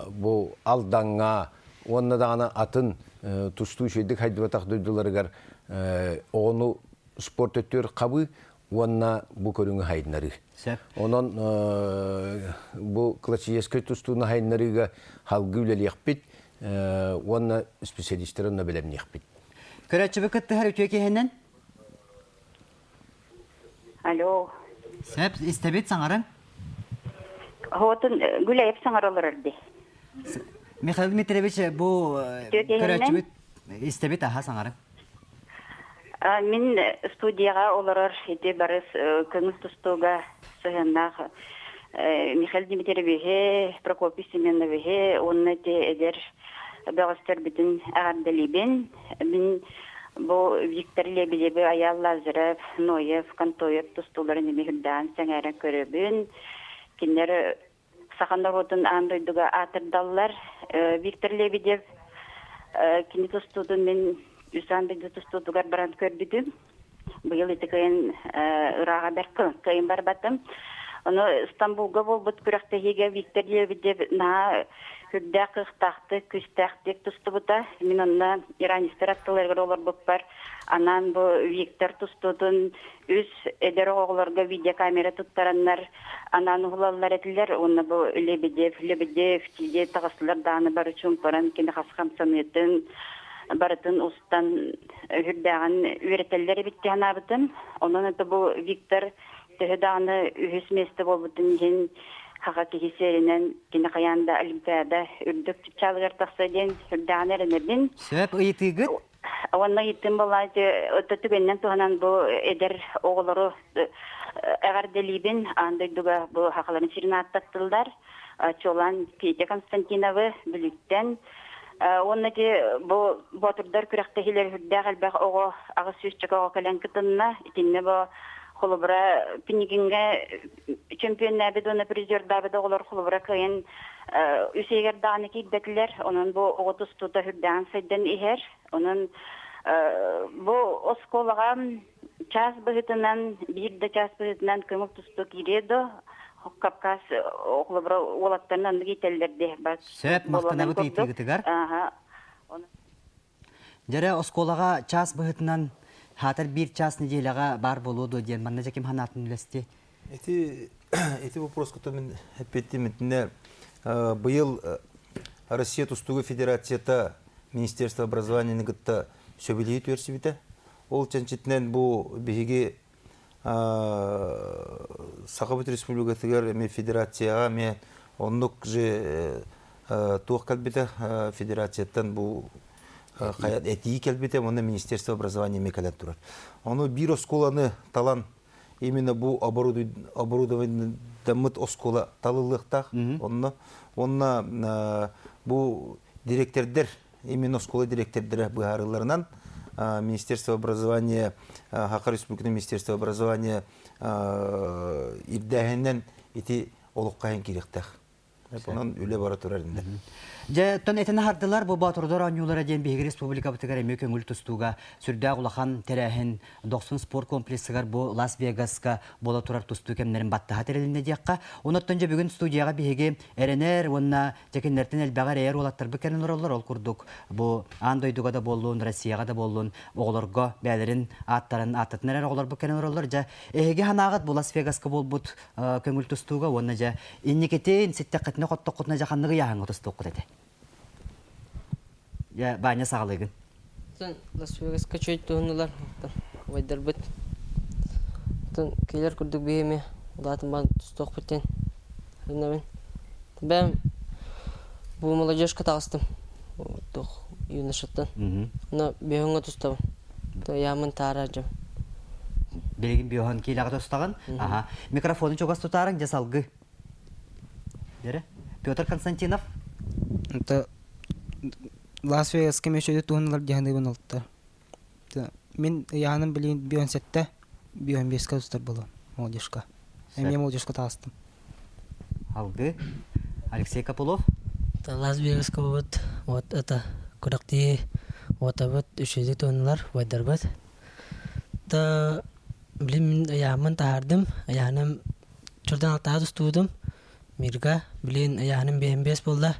бу Алдаҥҥа уонна даҕаны атын тустуу үчүгэйдик хайдыбатах дойдуларыгар оҕону спорт өттүгэр хабыы уонна бу көрүҥү хайыннарыы. Онон бу классическай тустууну хайыннарыыга халгыы үлэлиэхпит уонна специалистары онно бэлэмниэхпит. Көрөөччүбүт кыттыһар үтүө киһинэн? Алло. Сөп, истэбит саҥарыҥ. Хотун Гүләйеп саҥаралар эрди. Михаил Дмитриевич, бу көрөөччүбүт истэбит аха саҥарыҥ. Мин студияҕа олорор ити барыс көҥүл тустууга сыһыаннаах Михаил Дмитриевиһи, Прокопий Семеновиһи уонна ити эдэр бөҕөстөрбүтүн эҕэрдэлиибин. Мин бу Виктор Лебедеви, Айаал Лазарев, Ноев, Контоев тустууларын эмиэ үрдээн сэҥээрэн көрөбүн. Кинилэр саха норуотун аан дойдуга аатырдаллар. Виктор Лебедев кини тустуутун мин үс аан дойду тустуутугар баран көрбүтүм. Быйыл ити кыайын ырааҕа бэрт кыайын барбатым. Ону Стамбулга буолбут күрэхтэһиигэ Виктор Лебедев наһаа үрдээх кыахтаахтык, күүстээхтик тустубута. Мин онно иранистар аттыларыгар олорбуппар анаан бу Виктор тустуутун үс эдэр оҕолорго видеокамера туттараннар анаан уһулаллар этилэр. Уонна бу Лебедев, Лебедев тиийэ таҕыстылар даҕаны бары чуумпаран кини хас хамсаныытын барытын устан үрдээҕин үөрэтэллэр эбит дии санаабытым. Онон это бу Виктор төһө даҕаны үһүс миэстэ буолбутун иһин хаха киһи сиэринэн кини хайаан да Олимпиада үрдүк чыпчаалыгар тахса диэн үрдээҕин эрэнэбин. Сөп ыйытыыгыт? Уонна ыйыттым буоллааччы отто түгэнинэн туһанан бу эдэр оҕолору эҕэрдэлиибин аан дойдуга бу хахаларын сирин ааттаттылар. Чуолаан Петя Константиновы Бүлүүттэн Уонна ити бу боотурдар күрэхтэһиилэр үрдээх элбэх оҕо 800 оҕо кэлэн кытынна. Итиннэ бу холобура Пинигиҥҥэ чемпионнаабыт уонна призердаабыт оҕолор холобура кыайан үс ыйыгар даҕаны киирбэтилэр. Онон бу оҕо тустуута үрдээҕин сайдан иһэр. Онон бу оскуолаҕа чаас быһыытынан, биир да чаас быһыытынан көҥүл тустуу киириэ дуо? Кавказ холобура уолаттарын оннук иитэллэр дии. Сөп, махтанабыт ыйытыыгытыгар. Дьэрэ оскуолаҕа чаас быһыытынан хаатар биир чаас нэдиэлэҕэ баар буолуо дуо диэн манна дьэ ким санаатын үлэсти? Ити ити вопроска мин эппиттим итиннэ быйыл Россия тустууга федерацията Министерство образованияны кытта сөбүлэһии түөрсүбүтэ. Ол чэнчитинэн бу биһиги Сахабыт Республикатыгар эмиэ федерацияҕа эмиэ оннук же туох кэлбитэ федерацияттан бу этии кэлбитэ уонна Министерство образования эмиэ кэлэн турар. Ону биир оскуоланы талан. Именно бу оборудованиедаммыт оскуола талыллыахтаах. Онно онно бу директордер именно оскуола директордара быһаарыларынан Министерство образования Саха Республикатын Министерство образования ирдээһининэн ити олоххо иһин киириэхтээх. Онон үлэ бара турар инде. Дьэ, оттон этин аһардылар бу Боотурдар оонньуулара диэн биһиги республикабытыгар эмиэ көҥүл тустууга сүрдээх улахан тэрээһин Дохсун спорт комплексыгар бу Лас-Вегаска буола турар тустуу кэмнэрин баттаһа тэрилиннэ диэххэ. Онон дьэ бүгүн студияҕа биһиги эрэнэр уонна дьэ кинилэртэн элбэҕи эрэйэр уолаттарбыт кэлэн олороллор. Ол курдук бу аан дойдуга да буоллун, Россияҕа да буоллун оҕолорго бэйэлэрин ааттарын ааттатан эрэр оҕолорбут кэлэн олороллор. Дьэ, эһиги санааҕыт бу Лас-Вегаска буолбут көҥүл тустууга уонна дьэ инникитин ситтэххитинэ хоттоххутуна дьэ ханнык ыйааһыҥҥа тустуоххут этэ? Дьэ, Ваня саҕалыыгын. Лас Вегаска чөй туһуннулар убайдарбыт. Оттон кинилэр курдук биһиэми улаатан баран тустуохпут диэн эрэнэбин. Бэйэм бу молодежка таҕыстым. Туох юношаттан. Онно биһиҥҥэ тустабын. Ыйааммын таара дьон. Билигин биоһон киилэҕэ тустаҕын. Аха. Микрофону чугас тутаарыҥ, дьэ салгыы. Дэрэ. Петр Константинов. Это Лас Вегаска мөчөдө туһуналар дьаһаныыбын олта. Мин ыйааным билигин бион сетте, бион беска тустар болом молодежка. Эмиэ молодежка таастым. Алгы. Алексей Копылов. Лас Вегаска бабыт вот это күрэхтии уотабыт үчүгэйдик туһуннулар убайдарбыт. Та билин мин ыйааһыммын таһаардым. Ыйааһыным чурдан алтаҕа тустубутум. Мирга билин ыйааһыным биэһин биэс буолла.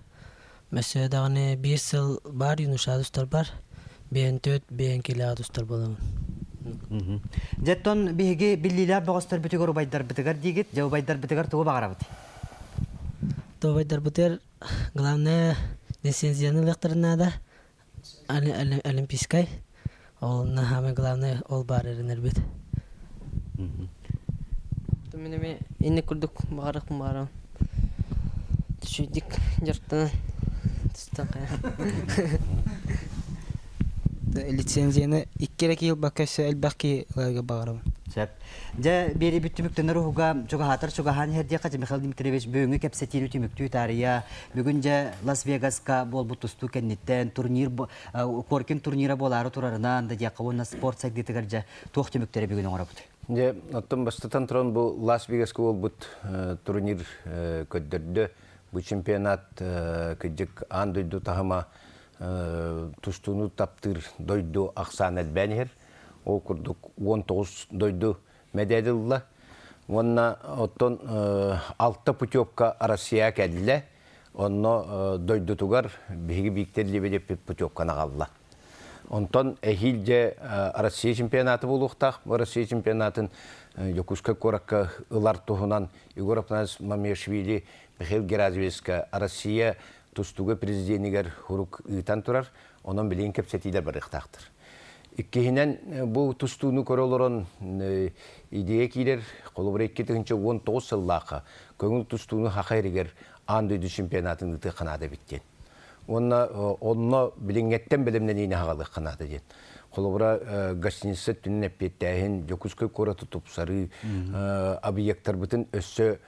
Өссө даҕаны биир сыл баар юношаҕа тустарбар биэһин төрт биэһин килэҕэ тустар буоламмын. Дьэ, оттон биһиги биллиилээх бөҕөстөрбүтүгэр убайдарбытыгар диигит, дьэ убайдарбытыгар тугу баҕарабыт? Убайдарбытыгар главное лицензияны ылыахтарын наада, олимпийскай. Ол самое главное ол баар эрэнэрбит. Мин эмиэ инник курдук баҕарыахпын баҕарабын. Үчүгэйдик дьарыктанан тустан Лицензияны икки эрэ киһи ылбакка өссө элбэх киһи ыларга баҕарабын. Сөп. Дьэ, биэрибит түмүктэнэр уһуга чугаһаатар чугаһаан иһэр диэххэ Михаил Дмитриевич бүгүҥҥү кэпсэтиини түмүктүү таарыйа бүгүн дьэ Лас-Вегаска буолбут тустуу кэнниттэн турнир Коркин турнира буолаары турарынан да диэххэ уонна спорт сайдыытыгар дьэ туох түмүктэри бүгүн оҥоробут? Дьэ, оттон бастатан туран бу Лас-Вегаска буолбут турнир көрдөрдө. Бу чемпионат кырдьык аан дойду таһыма тустууну таптыыр дойду ахсаана элбээн иһэр. Ол курдук 19 дойду мэдээди ылла. Уонна оттон алта путевка Россия кэллэ. Онно дойдутугар биһиги Виктор Лебедевпит путевканы аҕалла. Онтон эһиил дьэ Россия чемпионата буолуохтаах. Россия чемпионатын Дьокуускай куоракка ылар туһунан Егор Афанасьевич Мамиашвили Михаил Геразвичка Россия тустууга президенигэр хурук ыытан турар. Онон билигин кэпсэтиилэр барыахтаахтар. Иккиһинэн, бу тустууну көрө олорон идея киирэр. Холобура, 2019 сыллаахха көҥүл тустууну Саха иригэр аан дойду чемпионатын ыытыахха наада эбит диэн. Уонна онно билиҥҥэттэн бэлэмнэниини аҕалыахха наада диэн. Холобура, гостиница түнүн эппиэттээһин, Дьокуускай куораты тупсарыы, объектарбытын өссө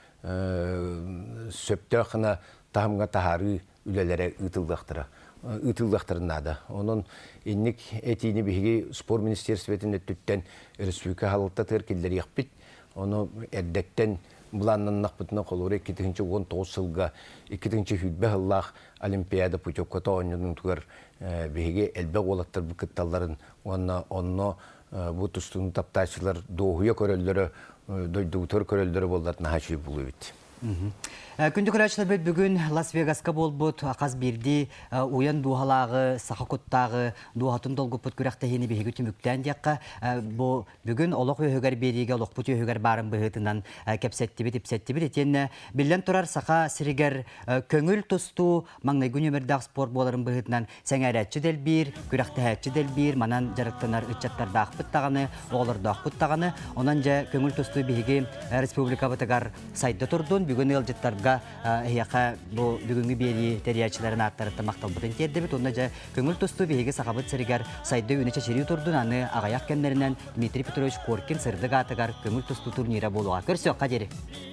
сөптөөх гына таһымҥа таһаарыы үлэлэрэ ыытыллыахтара ыытыллыахтарын наада. Онон инник этиини биһиги спорт министерствотын өттүттэн республика салалтатыгар киллэриэхпит. Ону эрдэттэн былааннаннахпытына холобура 2019 сылга 2020 сыллаах Олимпиада путевката оонньонуутугар биһиги элбэх уолаттарбыт кытталларын уонна онно бу тустууну таптааччылар дуоһуйа көрөллөрө, дойдубутугар көрөллөрө буоллар наһаа үчүгэй буолуо эбит. Күндү көрөөччүлэрбит бүгүн Лас-Вегаска буолбут хас биирдии уйан дууһалааҕы, саха куттааҕы дууһатын долгуппут күрэхтэһиини биһиги түмүктээн диэххэ, бу бүгүн олох үөһүгэр биэриигэ олохпут үөһүгэр баарын быһыытынан кэпсэттибит, ипсэттибит. Итиэннэ биллэн турар Саха сиригэр көҥүл тустуу маҥнайгы нүөмэрдээх спорт буоларын быһыытынан сэҥээрээччи дэлбиир, күрэхтэһээччи дэлбиир, манан дьарыктанар ыччаттардаахпыт даҕаны, оҕолордоохпут даҕаны. Онон дьэ көҥүл тустуу биһиги республикабытыгар сайда турдун. бүгүн ыалдьыттарга эһиэхэ бу бүгүҥҥү биэрии тэрийээччилэрин ааттарыттан махталбытын тиэрдэбит. Уонна дьэ көҥүл тустуу биһиги Сахабыт сиригэр сайды үүнэ чэчирии турдун аны аҕыйах кэмнэринэн Дмитрий Петрович Коркин сырдык аатыгар көҥүл тустуу турнира буолуоҕа. Көрсүөххэ диэри!